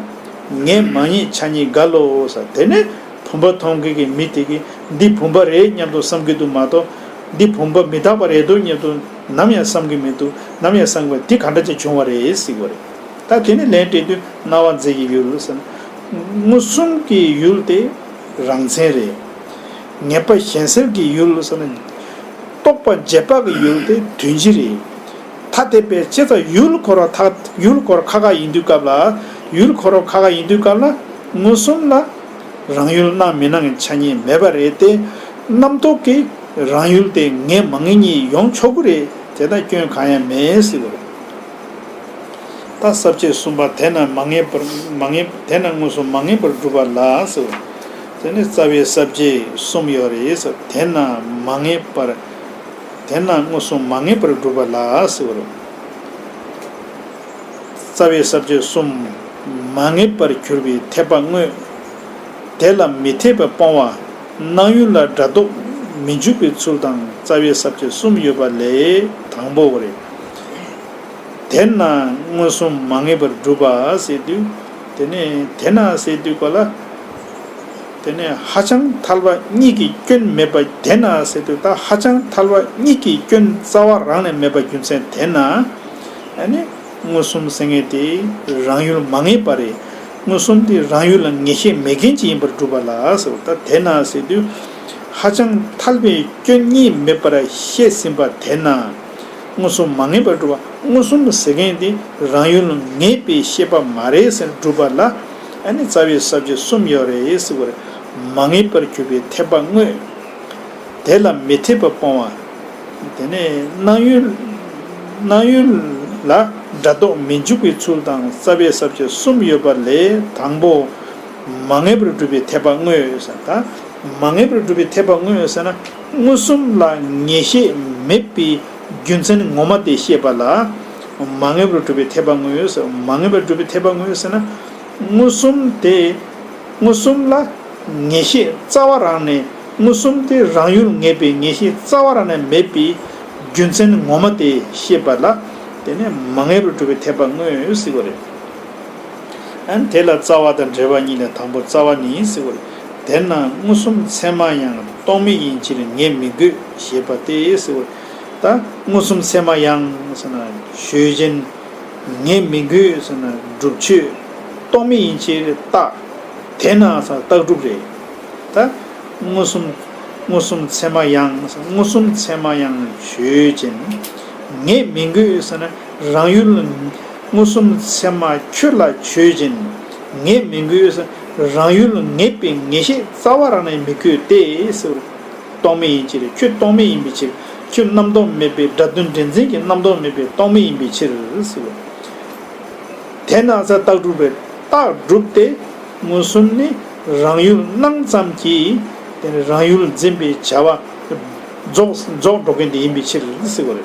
ངེས་མ་ངེས་ཆ་གཉིས་འགལ་ལོ་ཟེར། དེ་ནས་བུམ་པ་མཐོང་མཁན་གྱི་མི་དེ་གིས་འདི་བུམ་པ་རེད་སྙམ་དུ་བསམ་གྱི་འདུག་མ་གཏོགས། འདི་བུམ་པ་མི་རྟག་པ་རེད་འདུག་སྙམ་དུ་ནམ་ཡང་བསམ་གྱི་མི་འདུག་ནམ་ཡང་བསམ་གྱི་མི་འདུག་དེ་ག་འདྲ་ཅིག་བྱུང་བ་རེད་ཟེར་གྱི་རེད། ད་དེ་ནས་ལན་སྤྲད་དུས་སྣང་བ་རྫས་ཀྱི་ཡུལ་ཟེར་ན། མངོན་སུམ་གྱི་ཡུལ་དེ་རང་མཚན་རེད། ངེས་པ་གཞན་སེལ་གྱི་ཡུལ་ཟེར་ན། རྟོག་པ་རྗེས་དཔག་གི་ཡུལ་དེ་དོན་སྤྱི་རེད། ཐ་དད་པས། བྱས་ཙང་ཡུལ་ཁོ་རང་ཐ་ཡུལ་ཁོ་རང་ཁ་ཁ་ཡིན་དུས་སྐབས་ལ། ཡུལ་ཁོ་རང་ཁ་ཁ་ཡིན་དུས་སྐབས་ལ་མངོན་སུམ་ལ་རང་ཡུལ་སྣང་མི་སྣང་གི་ཆ་གཉིས་མེད་པ་རེད་དེ། རྣམ་རྟོག་གིས་རང་ཡུལ་དེ་ངེས་མ་ངེས་གཉིས་ཡོང་ཆོག་གི་རེད། དེ་ལྟར་སྐྱོན་གང་ཡང་མེད་ཟེར་བ་རེད། ད་ས་བཅད་གསུམ་པ། དེས་ན་མ་ངེས་པར་མ་ངེས། དེས་ན་མངོན་སུམ་མ་ངེས་པར་སྒྲུབ་པ་ལ་ཟེར་བ། དེ་ནི་རྩ་བའི་ས་བཅད་གསུམ་ཡོད་རེད་ཟེར། དེས་ན་མ་ངེས་པར། དེས་ན་མངོན་སུམ་མ་ངེས་པར་སྒྲུབ་པ་ལ་ཟེར་བ་རེད། རྩ་བའི་ས་བཅད་གསུམ། མ་ངེས་པར་གྱུར་པའི་འཐད་པ་དངོས། དེ་ལ་མི་འཐད་པ་སྤོང་བ། སྣང་ཡུལ་ལ་སྒྲ་རྟོག་མི་འཇུག་པའི་ཚུལ་དང་རྩ་བའི་ས་བཅད་གསུམ་ཡོད་པ་ལས་དང་པོ་རེད། དེས་ན་མངོན་སུམ་མ་ངེས་པར་སྒྲུབ་པ་ཟེར་དུས། དེ་ནས་དེས་ན་ཟེར་དུས་ག་ལ། དེ་ནས་ཧ་ཅང་ཐལ་བ་གཉིས་ཀྱི་སྐྱོན་མེད་པ་དེས་ན་ཟེར་དུས། ད་ཧ་ཅང་ཐལ་བ་གཉིས་ཀྱི་སྐྱོན་རྩ་བ་རང་ནས་མེད་པ་རྒྱུ་མཚན་དེས་ན། ཨ་ནི་མངོན་སུམ་ཟེར་མཁན་དེ་རང་ཡུལ་མ་ངེས་པ་རེད། མངོན་སུམ་དེ་རང་ཡུལ་ལ་ངེས་ཤེས་མེད་མཁན་ཅིག་ཡིན་པར་སྒྲུབ་པ་ལ་ཟེར་བ། ད་དེས་ན་ཟེར་དུས། ཧ་ཅང་ཐལ་བའི་སྐྱོན་གཉིས་མེད་པར་བཤད་ཟིན་པ་དེས་ན། མངོན་སུམ་མ་ངེས་པར་སྒྲུབ་པ། མངོན་སུམ་ཟེར་མཁན་དེ་རང་ཡུལ་ངེས་པའི་ཤེས་པ་མ་རེད་ཟེར་སྒྲུབ་པ་ལ། ཨ་ནི་རྩ་བའི་ས་བཅད་གསུམ་ཡོད་རེད་ཟེར་བ་རེད། མ་ངེས་པར་གྱུར་པའི་འཐད་པ་དངོས། དེ་ལ་མི་འཐད་པ་སྤོང་བ། དེ་ནས་སྣང་ཡུལ། སྣང་ཡུལ་ལ་སྒྲ་རྟོག་མི་འཇུག་པའི་ཚུལ་དང་རྩ་བའི་ས་བཅད་གསུམ་ཡོད་པ་ལས་དང་པོ། མ་ངེས་པར་སྒྲུབ་པའི་འཐད་པ་དངོས་ཟེར། ད་མ་ངེས་པར་སྒྲུབ་པའི་འཐད་པ་དངོས་ཟེར་ན། མངོན་སུམ་ལ་ངེས་ཤེས་མེད་པའི་རྒྱུ་མཚན་ངོ་མ་དེ་བཤད་པ་ལ། མ་ངེས་པར་སྒྲུབ་པའི་འཐད་པ་དངོས་ཟེར། མ་ངེས་པར་སྒྲུབ་པའི་འཐད་པ་དངོས་ཟེར་ན། མངོན་སུམ་དེ། མངོན་སུམ་ལ་ངེས་ཤེས་རྩ་བ་རང་ནས། མངོན་སུམ་དེ་རང་ཡུལ་ངེས་པའི་ངེས་ཤེས་རྩ་བ་རང་ནས་མེད་པའི་རྒྱུ་མཚན་ངོ་མ་དེ་བཤད་པ་ལ། དེ་ནས་མ་ངེས་པར་སྒྲུབ་པའི་འཐད་པ་དངོས་ཟེར་བ་རེད། ཨན་དེ་ལ་རྩ་བ་དང་འབྲེལ་བ་གཉིས་ལས་དང་པོ་རྩ་བ་ནི་ཟེར་བ་རེད། དེས་ན་མངོན་སུམ་ཚད་མ་ཡང་སྟོང་མེད་ཡིན་ཕྱིར་ངེས་མི་དགོས་ཞེས་པ་སྟེ་ཟེར་བ་རེད། ད་མངོན་སུམ་ཚད་མ་ཡང་ཟེར་ན་ཆོས་ཅན། ངེས་མི་དགོས་ཟེར་ན་སྒྲུབ་ཆོས། སྟོང་མེད་ཡིན་ཕྱིར་རྟགས། དེས་ན་ཟེར་རྟགས་སྒྲུབ་རེད། ད་མངོན་སུམ། མངོན་སུམ་ཚད་མ་ཡང་། མངོན་སུམ་ཚད་མ་ཡང་ཆོས་ཅན། ངེས་མི་དགོས་ཟེར་ན་རང་ཡུལ། མངོན་སུམ་ཚད་མ་ཁྱོད་ལ་ཆོས་ཅན། ངེས་མི་དགོས་ཟེར་རང་ཡུལ་ངེས་པའི་ངེས་ཤེས་རྩ་བ་རང་ནས་མི་དགོས་ཏེ་ཟེར། སྟོང་མེད་ཡིན་ཕྱིར། ཁྱོད་སྟོང་མེད་ཡིན་པའི་ཕྱིར། ཁྱོད་རྣམ་རྟོག་མེད་པའི། སྒྲ་དོན་འདྲེན་འཛིན་གྱི་རྣམ་རྟོག་མེད་པའི་སྟོང་མེད་ཡིན་པའི་ཕྱིར་ཟེར། དེས་ན་ཟེར་རྟགས་སྒྲུབ་རེད། རྟགས་སྒྲུབ་སྟེ། མངོན་སུམ་ནི་རང་ཡུལ་སྣང་ཙམ་གྱིས། དེ་ནི་རང་ཡུལ་འཛིན་པའི་བྱ་བ་རྫོགས། རྫོགས་འགྲོ་མཁན་དེ་ཡིན་པའི་ཕྱིར་ཟེར་བ་རེད།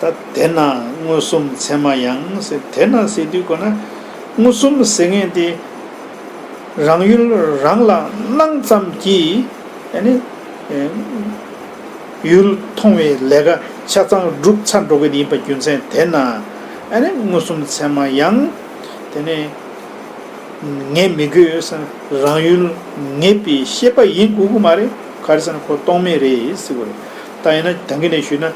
ད་དེས་ན་མངོན་སུམ་ཚད་མ་ཡང་ཟེར། དེས་ན་ཟེར་དུས་གོ་ན། མངོན་སུམ་ཟེར་མཁན་དེ་རང་ཡུལ་རང་ལ་སྣང་ཙམ་གྱིས། ཨ་ནི། ཨེ། ཡུལ་མཐོང་བའི་ལས་ཀ་ཆ་ཚང་སྒྲུབ་ཚར་འགྲོ་གི་ཡིན་པ་རྒྱུ་མཚན་དེས་ན། ཨ་ནི་མངོན་སུམ་ཚད་མ་ཡང་། དེ་ནས་ངེས་མི་དགོས་ཟེར། རང་ཡུལ་ངེས་པའི་ཤེས་པ་ཡིན་དགོས་ཀྱི་མ་རེད། ག་རེ་ཟེར་ན་ཁོ་སྟོང་མེད་རེད་ཟེར་བ་རེད། ད་ཡིན་ན་ད་གིན་ནས་ཞུས་ན།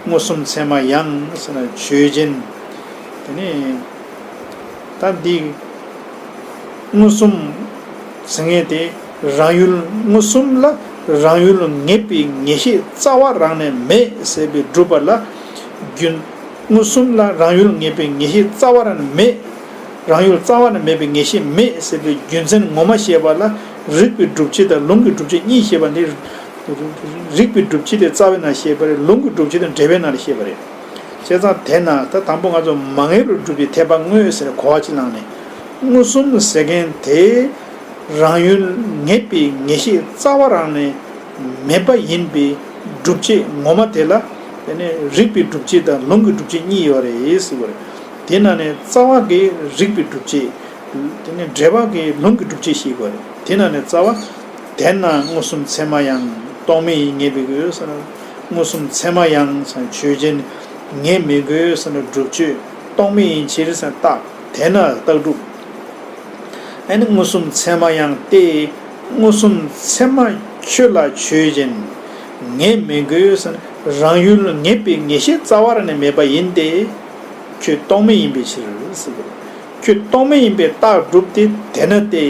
མངོན་སུམ་ཚད་མ་ཡང་ཟེར་ན་ཆོས་ཅན། དེ་ནས། ད་འདི་མངོན་སུམ་ཟེར་མཁན་དེ་རང་ཡུལ། མངོན་སུམ་ལ་རང་ཡུལ་ངེས་པའི་ངེས་ཤེས་རྩ་བ་རང་ནས་མེད་ཟེར་བའི་སྒྲུབ་པ་ལ་རྒྱུན། མངོན་སུམ་ལ་རང་ཡུལ་ངེས་པའི་ངེས་ཤེས་རྩ་བ་རང་ནས་མེད། རང་ཡུལ་རྩ་བ་ནས་མེད་པའི་ངེས་ཤེས་མེད་ཟེར་བའི་རྒྱུ་མཚན་ངོ་མ་བཤད་པ་ལ་རིགས་པའི་སྒྲུབ་བྱེད་དང་ལུང་གི་སྒྲུབ་བྱེད་གཉིས་བཤད་པ་འདི། རིགས་པའི་སྒྲུབ་བྱེད་དེ་རྩ་བའི་ནང་བཤད་པ་རེད། ལུང་གི་སྒྲུབ་བྱེད་དེ་འབྲེལ་བའི་ནང་ལ་བཤད་པ་རེད། བྱས་ཙང་དེས་ན་ད་དང་པོ་ང་ཚོ་མ་ངེས་པར་སྒྲུབ་པའི་འཐད་པ་དངོས་ཟེར་གོ་བ་ཅིག་བླངས་ནས། མངོན་སུམ་ཟེར་མཁན་དེ་རང་ཡུལ་ངེས་པའི་ངེས་ཤེས་རྩ་བ་རང་ནས་མེད་པ་ཡིན་པའི་སྒྲུབ་བྱེད་ངོ་མ་དེ་ལ། དེ་ནས་རིགས་པའི་སྒྲུབ་བྱེད་དང་ལུང་གི་སྒྲུབ་བྱེད་གཉིས་ཡོད་རེད་ཟེར་བ་རེད། དེ་ནང་ནས་རྩ་བ་གི་རིགས་པའི་སྒྲུབ་བྱེད། དེ་ནས་འབྲེལ་བ་གི་ལུང་གི་སྒྲུབ་བྱེད་ཞིག་དགོས་རེད། དེ་ན་ནི་རྩ་བ། དེས་ན་མངོན་སུམ་ཚད་མ་ཡང་སྟོང་མེད་ཡིན་ངེས་པའི་དགོས་ཟེར་ན། མངོན་སུམ་ཚད་མ་ཡང་ཟེར་ན་ཆོས་ཅན། ངེས་མི་དགོས་ཟེར་ན་སྒྲུབ་ཆོས་སྟོང་མེད་ཡིན་ཕྱིར་ཟེར་ན་རྟགས། དེས་ན་རྟགས་སྒྲུབ། ཨ་ནི་མངོན་སུམ་ཚད་མ་ཡང་སྟེ། མངོན་སུམ་ཚད་མ་ཁྱོད་ལ་ཆོས་ཅན། ངེས་མི་དགོས་ཟེར་ན་རང་ཡུལ་ངེས་པའི་ངེས་ཤེས་རྩ་བ་རང་ནས་མེད་པ་ཡིན་ཏེ། ཁྱོད་སྟོང་མེད་ཡིན་པའི་ཕྱིར་ཟེར་བ་རེད། ཁྱོད་སྟོང་མེད་ཡིན་པའི་རྟགས་སྒྲུབ་སྟེ། དེས་ན་སྟེ།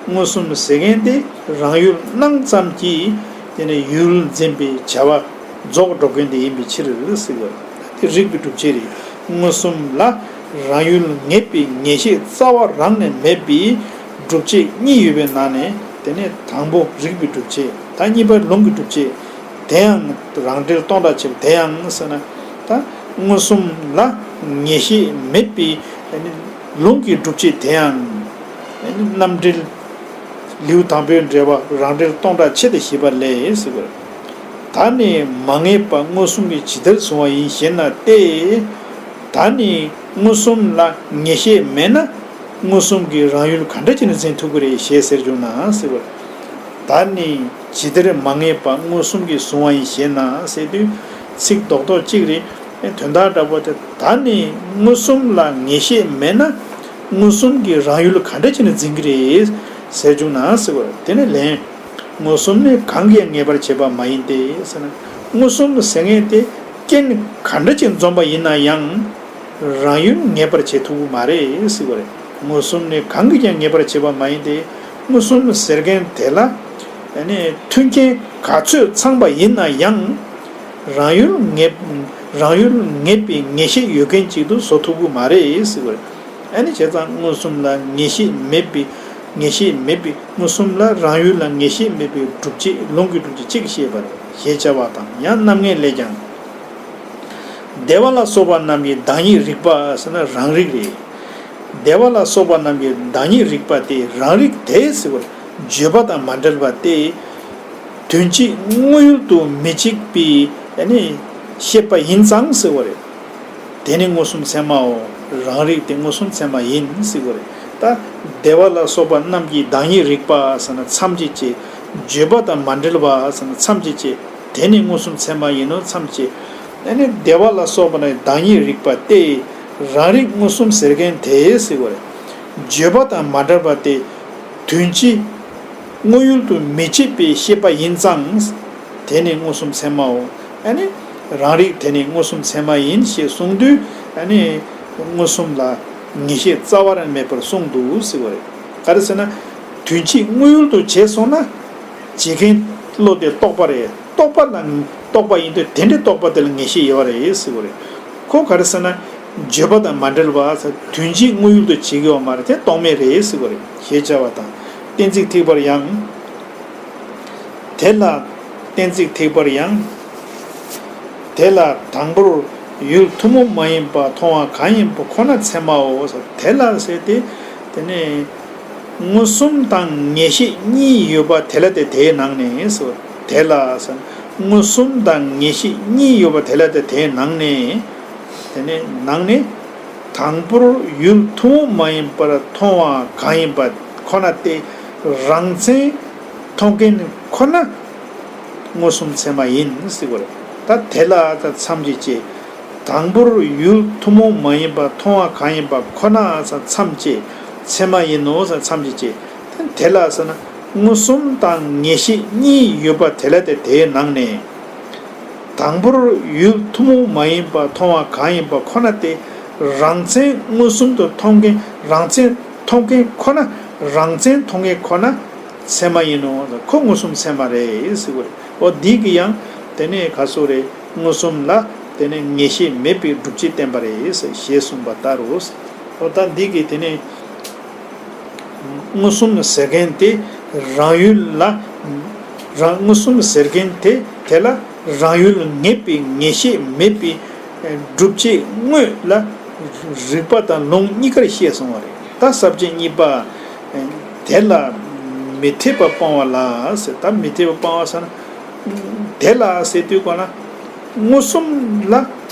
མངོན་སུམ་ཟེར་མཁན་དེ་རང་ཡུལ་སྣང་ཙམ་གྱིས། དེ་ནས་ཡུལ་འཛིན་པའི་བྱ་བ་རྫོགས་འགྲོ་མཁན་དེ་ཡིན་པའི་ཕྱིར་ཟེར་བ་རེད། དེ་རིགས་པའི་སྒྲུབ་བྱེད་རེད། མངོན་སུམ་ལ་རང་ཡུལ་ངེས་པའི་ངེས་ཤེས་རྩ་བ་རང་ནས་མེད་པའི་སྒྲུབ་བྱེད་གཉིས་ཡོད་པའི་ནང་ནས། དེ་ནས་དང་པོ་རིགས་པའི་སྒྲུབ་བྱེད། ད་གཉིས་པ་ལུང་གི་སྒྲུབ་བྱེད། དེ་ཡང་རང་འགྲེལ་སྟོང་ཕྲག་ཕྱེད་དེ་ཡང་ཟེར་ན། ད་མངོན་སུམ་ལ་ངེས་ཤེས་མེད་པའི་ལུང་གི་སྒྲུབ་བྱེད་དེ་ཡང་རྣམ་འགྲེལ་ ལེའུ་དང་པོའི་འགྲེལ་པ་རང་འགྲེལ་སྟོང་ཕྲག་ཕྱེད་དང་བཞི་པ་ལས་ཟེར་བར། ད་ནི་མ་ངེས་པ་མངོན་སུམ་གྱིས་ཇི་ལྟར་གཟུང་བ་ཡིན་ཞེ་ན་སྟེ། ད་ནི་མངོན་སུམ་ལ་ངེས་ཤེས་མེད་ན་མངོན་སུམ་གྱི་རང་ཡུལ་ག་འདྲ་བྱས་ནས་འཛིན་ཐུབ་ཀྱི་རེད་ཞེས་ཟེར་བྱུང་ན་ཟེར་བར། ད་ནི་ཇི་ལྟར་མ་ངེས་པ་མངོན་སུམ་གྱིས་གཟུང་བ་ཡིན་ཞེ་ན་ཟེར་དུས་ཚིག་རྡོག་རྡོག་གཅིག་རེད། དོན་དག་འདྲ་པོ་དེ་ད་ནི་མངོན་སུམ་ལ་ངེས་ཤེས་མེད་ན་མངོན་སུམ་གྱི་རང་ཡུལ་ག་འདྲ་བྱས་ནས་འཛིན་གྱི་རེད་ཟེར་བྱུང་ན་ཟེར་བར། དེ་ནི་ལན། མངོན་སུམ་ནི་གང་གིས་ཡང་ངེས་པར་བྱེད་པ་མ་ཡིན་ཏེ་ཟེར་ན། མངོན་སུམ་ཟེར་མཁན་དེ་རྐྱེན་ག་འདྲ་ཅིག་འཛོམས་པ་ཡིན་ན་ཡང་རང་ཡུལ་ངེས་པར་བྱེད་ཐུབ་ཀྱི་མ་རེད་ཟེར་བ་རེད། མངོན་སུམ་ནི་གང་གིས་ཀྱང་ངེས་པར་བྱེད་པ་མ་ཡིན་ཏེ། མངོན་སུམ་ཟེར་མཁན་དེ་ལ་ཨ་ནི་མཐུན་རྐྱེན་ག་ཚོད་ཚང་པ་ཡིན་ན་ཡང་རང་ཡུལ་ངེས་རང་ཡུལ་ངེས་པའི་ངེས་ཤེས་ཡོད་མཁན་ཅིག་ཏུ་བཟོ་ཐུབ་ཀྱི་མ་རེད་ཟེར་བ་རེད། ཨ་ནི་བྱས་ཙང་མངོན་སུམ་ལ་ངེས་ཤེས་མེད་པའི་ངེས་ཤེས་མེད་པའི་མངོན་སུམ་ལ་རང་ཡུལ་ལ་ངེས་ཤེས་མེད་པའི་སྒྲུབ་བྱེད་ལུང་གི་སྒྲུབ་བྱེད་གཅིག་བཤད་པ་རེད་ཞེས་བྱ་བ་དང་། ཡང་རྣམ་ངེས་ལས་ཀྱང་། དེ་བ་ལ་སོགས་པ་རྣམས་ཀྱི་བདག་ཉིད་རིག་པ་ཟེར་ན་རང་རིག་རེད། དེ་བ་ལ་སོགས་པ་རྣམས་ཀྱི་བདག་ཉིད་རིག་པ་སྟེ་རང་རིག་དེ་ཟེར་བར་བརྗོད་པ་དང་མ་འབྲེལ་བ་སྟེ། དོན་སྤྱི་དངོས་ཡུལ་དུ་མི་གཅིག་པའི་ཨ་ནི་ཤེས་པ་ཡིན་ཙང་ཟེར་བ་རེད། དེ་ནི་མངོན་སུམ་ཚད་མའོ། རང་རིག་དེ་མངོན་སུམ་ཚད་མ་ཡིན་ཟེར་བ་རེད། ད་དེ་བ་ལ་སོགས་པ་རྣམས་ཀྱི་བདག་ཉིད་རིག་པ་ཟེར་ན་མཚམས་ཀྱི་ཅེ། བརྗོད་པ་དང་མ་འབྲེལ་བ་ཟེར་ན་མཚམས་ཀྱི་ཅེ། དེ་ནི་མངོན་སུམ་ཚད་མ་ཡིན་ནོ་མཚམས་ཀྱི་ཅེ། ཨ་ནི་དེ་བ་ལ་སོགས་པ་ནི་བདག་ཉིད་རིག་པ་སྟེ། རང་རིག་མངོན་སུམ་ཟེར་མཁན་དེ་ཟེར་བ་རེད། བརྗོད་པ་དང་མ་འབྲེལ་བ་སྟེ། དོན་སྤྱི་དངོས་ཡུལ་དུ་མི་གཅིག་པའི་ཤེས་པ་ཡིན་ཙང་། དེ་ནི་མངོན་སུམ་ཚད་མའོ། ཨ་ནི་རང་རིག་དེ་ནི་མངོན་སུམ་ཚད་མ་ཡིན་ཞེས་གསུངས་དུས་ཨ་ནི་མངོན་སུམ་ལ་ངེས་ཤེས་རྩ་བ་རང་མེད་པར་གསུངས་འདུག་ཟེར་བ་རེད། ག་རེ་ཟེར་ན། དོན་སྤྱི་དངོས་ཡུལ་དུ་བྱས་སོང་ན། བྱེད་མཁན་བློ་དེ་རྟོག་པ་རེད། རྟོག་པ་ལ་རྟོག་པ་ཡིན་དུས་དེ་འདྲའི་རྟོག་པ་དེ་ལ་ངེས་ཤེས་ཡོད་རེད་ཟེར་བ་རེད། ཁོ་ག་རེ་ཟེར་ན། བརྗོད་པ་དང་མ་འབྲེལ་བ་དོན་སྤྱི་དངོས་ཡུལ་དུ་བྱེད་ཀྱི་ཡོད་མ་རེད། དེ་རྟོག་མེད་རེད་ཟེར་བ་རེད། ཞེས་བྱ་བ་དང་། གཏན་ཚིགས་ཐེག་པར་ཡང་། དེ་ལ་གཏན་ཚིགས་ཐེག་པར་ཡང་། དེ་ལ་དང་པོར་ཡུལ་ཐུན་མོང་མ་ཡིན་པ་མཐོང་བ་གང་ཡིན་པ་ཁོ་ན་ཚད་མའོ། དེ་ལ་ཟེར་ཏེ། དེ་ནས་མངོན་སུམ་དང་ངེས་ཤེས་གཉིས་ཡོད་པ་དེ་ལ་དེ་དེའི་ནང་ནས་སོ། དེ་ལ་ཟེར། མངོན་སུམ་དང་ངེས་ཤེས་གཉིས་ཡོད་པ་དེ་ལ་དེ་དེའི་ནང་ནས། དེ་ནས་ནང་ནས། དང་པོར་ཡུལ་ཐུན་མོང་མ་ཡིན་པར་མཐོང་བ་གང་ཡིན་པ་ཁོ་ན་སྟེ། རང་མཚན་མཐོང་མཁན་ཁོ་ན་མངོན་སུམ་ཚད་མ་ཡིན་ཟེར་བ་རེད། ད་དེ་ལ་ད་མཚམས་ཀྱི་ཅེ། དང་པོར་ཡུལ་ཐུན་མོང་མ་ཡིན་པ་མཐོང་བ་གང་ཡིན་པ་ཁོ་ན་ས་མཚམས་ཀྱི་ཚད་མ་ཡིན་ནོ་ས་མཚམས་ཀྱི་ཅེ། དེ་ལ་ཟེར་ན་མངོན་སུམ་དང་ངེས་ཤེས་གཉིས་ཡོད་པ་དེ་ལ་དེ་དེའི་ནང་ནས། དང་པོར་ཡུལ་ཐུན་མོང་མ་ཡིན་པ་མཐོང་བ་གང་ཡིན་པ་ཁོ་ན་སྟེ། རང་མཚན་མངོན་སུམ་དུ་མཐོང་མཁན་རང་མཚན་མཐོང་མཁན་ཁོ་ན་རང་མཚན་མཐོང་མཁན་ཁོ་ན་ཚད་མ་ཡིན་ནོ། ཁོ་མངོན་སུམ་ཚད་མ་རེད་ཟེར་བ་རེད། འོ་འདི་གི་ཡང་དེ་ནས་ག་སོ་རེད། མངོན་སུམ་ལ་དེ་ནས་ངེས་ཤེས་མེད་པའི་སྒྲུབ་བྱེད་བསྟན་པ་རེད་ཟེར་ཞེས་གསུངས་པ་ལྟར་རོ། འོ་ད་འདི་གི་དེ་ནས། མངོན་སུམ་ཟེར་མཁན་དེ་རང་ཡུལ་ལ། རང་མངོན་སུམ་ཟེར་མཁན་དེ་དེ་ལ་རང་ཡུལ་ངེས་པའི་ངེས་ཤེས་མེད་པའི་སྒྲུབ་བྱེད་དངོས་ལ་རིགས་པ་དང་ལུང་གཉིས་ཀར་བཤད་སོང་བ་རེད། ད་ས་བཅད་གཉིས་པ། དེ་ལ་མི་འཐད་པ་སྤང་བ་ལ་ཟེར། ད་མི་འཐད་པ་སྤང་བ་ཟེར་ན། དེ་ལ་ཟེར་དུས་གོ་ན། མངོན་སུམ་ལ་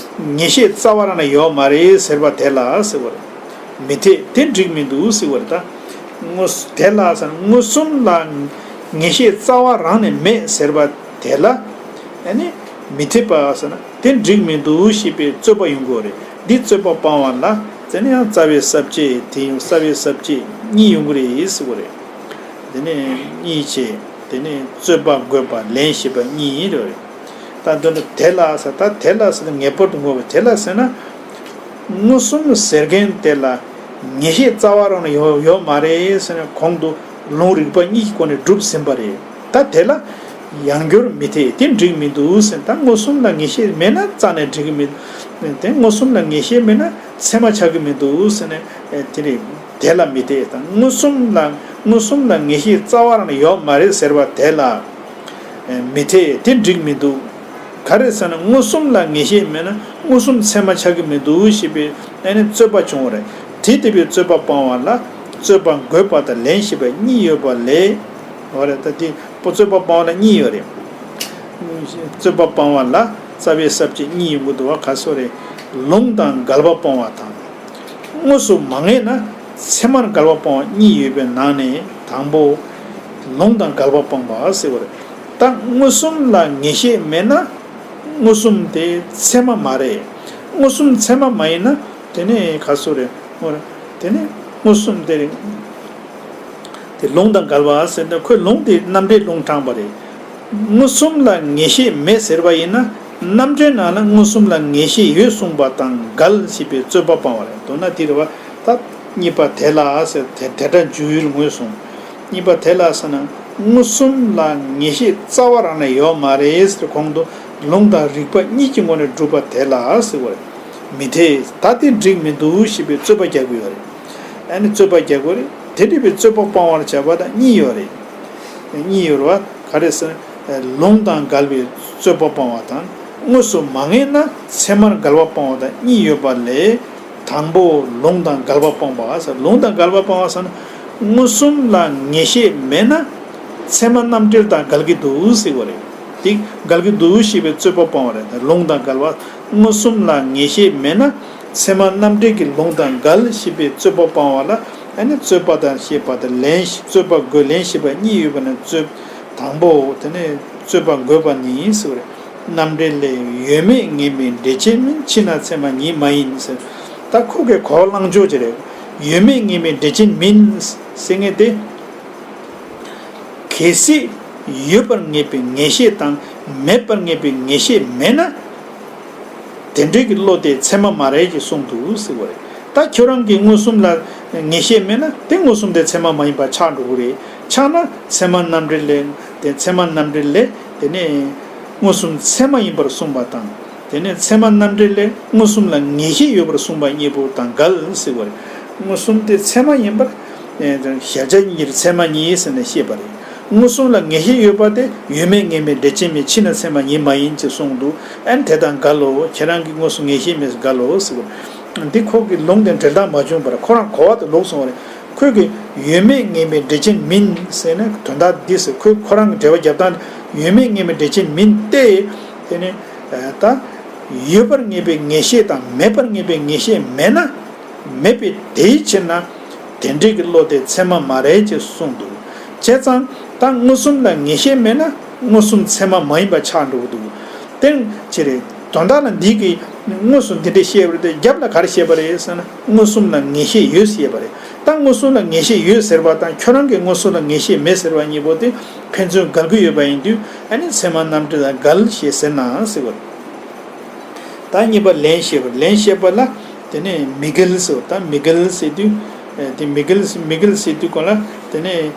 ངེས་ཤེས་རྩ་བ་རང་ལ་ཡོད་མ་རེད་ཟེར་བ་དེ་ལ་ཟེར་བ་རེད། མི་འཐད་དེ་འགྲིག་མི་འདུག་ཟེར་བ་རེད་ད། དངོས་དེ་ལ་ཟེར་མངོན་སུམ་ལ་ངེས་ཤེས་རྩ་བ་རང་ནས་མེད་ཟེར་བ་དེ་ལ་ཨ་ནི་མི་འཐད་པ་ཟེར་ན་དེ་འགྲིག་མི་འདུག་ཞེས་པའི་རྩོད་པ་ཡོང་གི་རེད། འདི་རྩོད་པ་སྤང་བ་ལ་ཟེར་ན་ཡང་རྩ་བའི་ས་བཅད་དེ་ཡང་རྩ་བའི་ས་བཅད་གཉིས་ཡོང་གི་རེད་ཟེར་བ་རེད། དེ་ནས་གཉིས་བྱས། དེ་ནས་རྩོད་པ་འགོད་པ་ལན་ཞེས་པ་གཉིས་རེད། ད་འདི་ནི་དེ་ལ་ཟེར། ད་དེ་ལ་ཟེར་ན་ངེས་པར་དུ་འགོད་པ་དེ་ལ་ཟེར་ན། མངོན་སུམ་ཟེར་མཁན་དེ་ལ་ངེས་ཤེས་རྩ་བ་རང་ནས་ཡོད་ཡོད་མ་རེད་ཟེར་ན་གོང་དུ་ལུང་རིགས་པ་གཉིས་ཀྱི་སྒོ་ནས་གྲུབ་ཟིན་པ་རེད། ད་དེ་ལ་ཡང་བསྐྱར་མི་འཐད་དེ་འགྲིག་མི་འདུག་ཟེར། ད་མངོན་སུམ་ལ་ངེས་ཤེས་མེད་ན་རྩ་ནས་འགྲིག་གི་མི་འདུག་དེ་མངོན་སུམ་ལ་ངེས་ཤེས་མེད་ན་ཚད་མ་ཆགས་ཀྱི་མི་འདུག་ཟེར་ནས་དེ་རེད། དེ་ལ་མི་འཐད་དང་མངོན་སུམ་ལ་མངོན་སུམ་ལ་ངེས་ཤེས་རྩ་བ་རང་ཡོད་མ་རེད་ཟེར་བ་དེ་ལ་མི་འཐད་དེ་འགྲིག་མི་འདུག་ག་རེ་ཟེར་ན་མངོན་སུམ་ལ་ངེས་ཤེས་མེད་ན་མངོན་སུམ་ཚད་མ་ཆགས་ཀྱི་མི་འདུག་ཞེས་པའི་ཨ་ནི་རྩོད་པ་བྱུང་བ་རེད། དེ་ལྟ་བུའི་རྩོད་པ་སྤང་བ་ལ་རྩོད་པ་འགོད་པ་དང་ལན་ཞེས་པ་གཉིས་ཡོད་པ་ལས། འོ་རེད། ད་དེ་རྩོད་པ་སྤང་བ་ལ་གཉིས་ཡོད་རེད། རྩོད་པ་སྤང་བ་ལ་རྩ་བའི་ས་བཅད་གཉིས་ཡོང་གི་འདུག་བ། ག་ཚོད་རེད། ལུང་དང་འགལ་བ་སྤང་བ་དང་། དངོས་སུ་མ་ངེས་ན་ཚད་མར་འགལ་བ་སྤང་བ་གཉིས་ཡོད་པའི་ནང་ནས་དང་པོ་ལུང་དང་འགལ་བ་སྤང་བ་ཟེར་བ་རེད། ད་མངོན་སུམ་ལ་ངེས་ཤེས་མེད་ན་མངོན་སུམ་དེ་ཚད་མ་མ་རེད། མངོན་སུམ་ཚད་མ་མ་ཡིན་ན་དེ་ནས་ག་ཚོད་རེད། འོ་རེད། དེ་ནས་མངོན་སུམ་དེ་རེད། དེ་ལུང་དང་འགལ་བ་ཟེར་ན་ཁོས་ལུང་དེ་རྣམ་འགྲེལ་ལུང་དྲངས་པ་རེད། མངོན་སུམ་ལ་ངེས་ཤེས་མེད་ཟེར་བ་ཡིན་ན་རྣམ་འགྲེལ་ནང་ལ་མངོན་སུམ་ལ་ངེས་ཤེས་ཡོད་གསུངས་པ་དང་འགལ་ཞེས་པའི་རྩོད་པ་སྤང་བ་རེད། མདོར་ན་དེ་རེད་བ། ད་གཉིས་པ་དེ་ལ་ཟེར་དེ་དེ་འདྲ་འཇུག་ཡུལ་ངོས་བཟུང་། གཉིས་པ་དེ་ལ་ཟེར་ན་མངོན་སུམ་ལ་ངེས་ཤེས་རྩ་བ་རང་ནས་ཡོད་མ་རེད་ཟེར། གོང་དུ་ལུང་དང་རིགས་པ་གཉིས་ཀྱི་ངོས་ནས་སྒྲུབ་པ་དེ་ལ་ཟེར་བ་རེད། མི་འཐད། ད་དེ་འགྲིག་མི་འདུག་ཞེས་པའི་རྩོད་པ་རྒྱག་གི་ཡོད་རེད། ཨ་ནི་རྩོད་པ་རྒྱག་དགོས་རེད། དེ་འདྲ་བའི་རྩོད་པ་སྤང་བར་བྱ་བ་དང་གཉིས་ཡོད་རེད། གཉིས་ཡོད་རེད་བ། ག་རེ་ཟེར། ལུང་དང་འགལ་བའི་རྩོད་པ་སྤང་བ་དང་། དངོས་སུ་མ་ངེས་ན་ཚད་མར་འགལ་བ་སྤང་བ་དང་གཉིས་ཡོད་པ་ལས། དང་པོ་ལུང་དང་འགལ་བ་སྤང་བ་ཟེར། ལུང་དང་འགལ་བ་སྤང་བ་ཟེར་ན་མངོན་སུམ་ལ་ངེས་ཤེས་མེད་ན་ཚད་མ་རྣམ་འགྲེལ་དང་འགལ་གྱི་འདུག་ཟེར་བ་རེད། དེ་འགལ་གྱི་འདུག་ཞེས་པའི་རྩོད་པ་སྤང་བ་རེད། ལུང་དང་འགལ་བ། མངོན་སུམ་ལ་ངེས་ཤེས་མེད་ན་ཚད་མ་རྣམ་འགྲེལ་གྱི་ལུང་དང་འགལ་ཞེས་པའི་རྩོད་པ་སྤང་བ་ལ། ཨ་ནི་རྩོད་པ་དང་ཞེས་པ་དང་ལན། རྩོད་པ་དགོས་ལན་ཞེས་པ་གཉིས་ཡོད་པ་ནི་རྩོད། དང་པོ་དེ་ནི་རྩོད་པ་དགོས་པ་ནི་ཟེར་བ་རེད། རྣམ་འགྲེལ་ལས། ཡོད་མེད་ངེས་པའི་འགྲེལ་ཆེན་མིན། ཕྱིས་ན་ཚད་མ་ཉིད་མ་ཡིན་ཟེར། ད་ཁོ་གི་གོ་བ་བླང་ཕྱོགས་ཅིག་རེད། ཡོད་མེད་ངེས་པའི་འགྲེལ་ཆེན་མིན་ཟེར་མཁན་དེ། གལ་སྲིད་ཡོད་པར་ངེས་པའི་ངེས་ཤེས་དང་མེད་པར་ངེས་པའི་ངེས་ཤེས་མེད་ན། དེ་འདྲའི་གི་བློ་དེ་ཚད་མ་མ་རེད་ཅེས་གསུངས་འདུག་ཟེར་བ་རེད། ད་ཁྱོད་རང་གིས་མངོན་སུམ་ལ་ངེས་ཤེས་མེད་ན་དེ་མངོན་སུམ་དེ་ཚད་མ་མ་ཡིན་པ་ཆགས་འགྲོ་གི་རེད། ཆགས་ན་ཚད་མ་རྣམ་འགྲེལ་ལས། དེ་ཚད་མ་རྣམ་འགྲེལ་ལས་དེ་ནས་མངོན་སུམ་ཚད་མ་ཡིན་པར་གསུངས་པ་དང་། དེ་ནས་ཚད་མ་རྣམ་འགྲེལ་ལས་མངོན་སུམ་ལ་ངེས་ཤེས་ཡོད་པར་གསུངས་པ་གཉིས་པོ་དང་འགལ་ཟེར་བ་རེད། མངོན་སུམ་དེ་ཚད་མ་ཡིན་པར། ཨེ། གཞལ་བྱ་གཉིས་ཀྱི་ཚད་མ་ཉིད་ཟེར་ནས་བཤད་པ་རེད། མངོན་སུམ་ལ་ངེས་ཤེས་ཡོད་པ་དེ་ཡོད་མེད་ངེས་མེད་འགྲེལ་ཆེན་མིན། ཕྱིས་ན་ཚད་མ་ཉིད་མ་ཡིན་ཅེས་གསུངས་འདུག་ཨན་དེ་དང་འགལ་ལོ། ཁྱེད་རང་གིས་མངོན་སུམ་ངེས་ཤེས་མེད་འགལ་ལོ་ཟེར་བ། འདི་ཁོ་གི་ལུང་དེ་འགྲེལ་སྟངས་མ་བྱུང་བར་ཁོ་རང་གོ་བ་དེ་ལོག་སོང་བ་རེད། ཁོས་གི་ཡོད་མེད་ངེས་མེད་འགྲེལ་ཆེན་མིན་ཟེར་ནས་དོན་དག་འདི་ཟེར། ཁོས་ཁོ་རང་གི་འགྲེལ་བ་རྒྱབ་སྟངས་ཡོད་མེད་ངེས་མེད་འགྲེལ་ཆེན་མིན་ཏེ། དེ་ནི་ད་ཡོད་པར་ངེས་པའི་ངེས་ཤེས་དང་མེད་པར་ངེས་པའི་ངེས་ཤེས་མེད་ན། མེད་པའི་དེའི་ཕྱིར་ན་དེ་འདྲའི་གི་བློ་དེ་ཚད་མ་མ་རེད་ཅེས་གསུངས་འདུག་བྱས་ཙང་ད་མངོན་སུམ་ལ་ངེས་ཤེས་མེད་ན་མངོན་སུམ་ཚད་མ་མ་ཡིན་པ་ཆགས་འགྲོ་གི་འདུག་དེ་ཅི་རེད། དོན་དག་ལ་འདི་གི་དངོས་སུ་འདི་འདྲ་བཤད་པ་རེད་དེ། རྒྱབ་ལ་ག་རེ་བཤད་པ་རེད་ཟེར་ན་མངོན་སུམ་ལ་ངེས་ཤེས་ཡོད་ཟེར་བ་རེད། ད་མངོན་སུམ་ལ་ངེས་ཤེས་ཡོད་ཟེར་བ་དང་ཁྱོད་རང་གིས་མངོན་སུམ་ལ་ངེས་ཤེས་མེད་ཟེར་བ་གཉིས་པོ་དེ་ཕན་ཚུན་འགལ་གྱི་ཡོད་པ་ཡིན་དུས། ཨ་ནི་ཚད་མ་རྣམ་འགྲེལ་ལ་འགལ་ཞེས་ཟེར་ན་ཟེར་བ་རེད། ད་གཉིས་པ་ལན་བཤད་པ། ལན་བཤད་པ་ལ་དེ་ནས་མི་འགལ་ཟེར་བ། ད་མི་འགལ་ཟེར་དུས། ཨེ། དེ་མི་འགལ། མི་འགལ་ཟེར་དུས་གོང་ལ་དེ་ནས་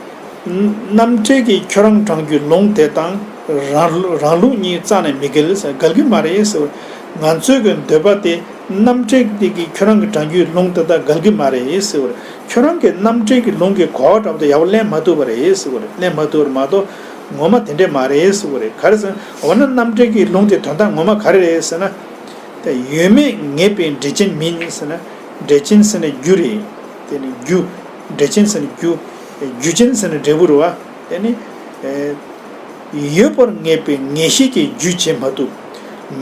རྣམ་འགྲེལ་གྱིས་ཁྱོད་རང་དྲངས་རྒྱུའི་ལུང་དེ་དང་རང་རང་ལུགས་གཉིས་རྩ་ནས་མི་འགལ་ཟེར། འགལ་གྱི་མ་རེད་ཟེར་བ། ང་ཚོའི་གི་འདོད་པ་དེ་རྣམ་འགྲེལ་དེ་གིས་ཁྱོད་རང་གིས་དྲངས་རྒྱུའི་ལུང་དེ་དང་འགལ་གྱི་མ་རེད་ཟེར་བ་རེད། ཁྱོད་རང་གིས་རྣམ་འགྲེལ་གྱི་ལུང་གི་གོ་བ་འདྲ་པོ་དེ་ཡག་པོ་ལེན་མ་ཐུབ་པ་རེད་ཟེར་བ་རེད། ལེན་མ་ཐུབ་པ་རེད་མ་གཏོགས། ངོ་མ་དེ་འདྲས་མ་རེད་ཟེར་བ་རེད། ག་རེ་ཟེར་ན། འོ་ན་རྣམ་འགྲེལ་གྱི་ལུང་དེ་དོན་དག་ངོ་མ་ག་རེ་རེད་ཟེར་ན། དེ་ཡོད་མེད་ངེས་པའི་འགྲེལ་ཆེན་མིན་ཟེར་ན། འགྲེལ་ཆེན་ཟེར་ན་རྒྱུ་རེད། དེ་ནི་རྒྱུ། འགྲེལ་ཆེན་ཟེར་ན་རྒྱུ། རྒྱུ་ཅན་ཟེར་ན་འབྲས་བུ་རེད་བ། དེ་ནི། ཨེ། ཡོད་པར་ངེས་པའི་ངེས་ཤེས་ཀྱིས་རྒྱུ་བྱེད་མ་ཐུབ།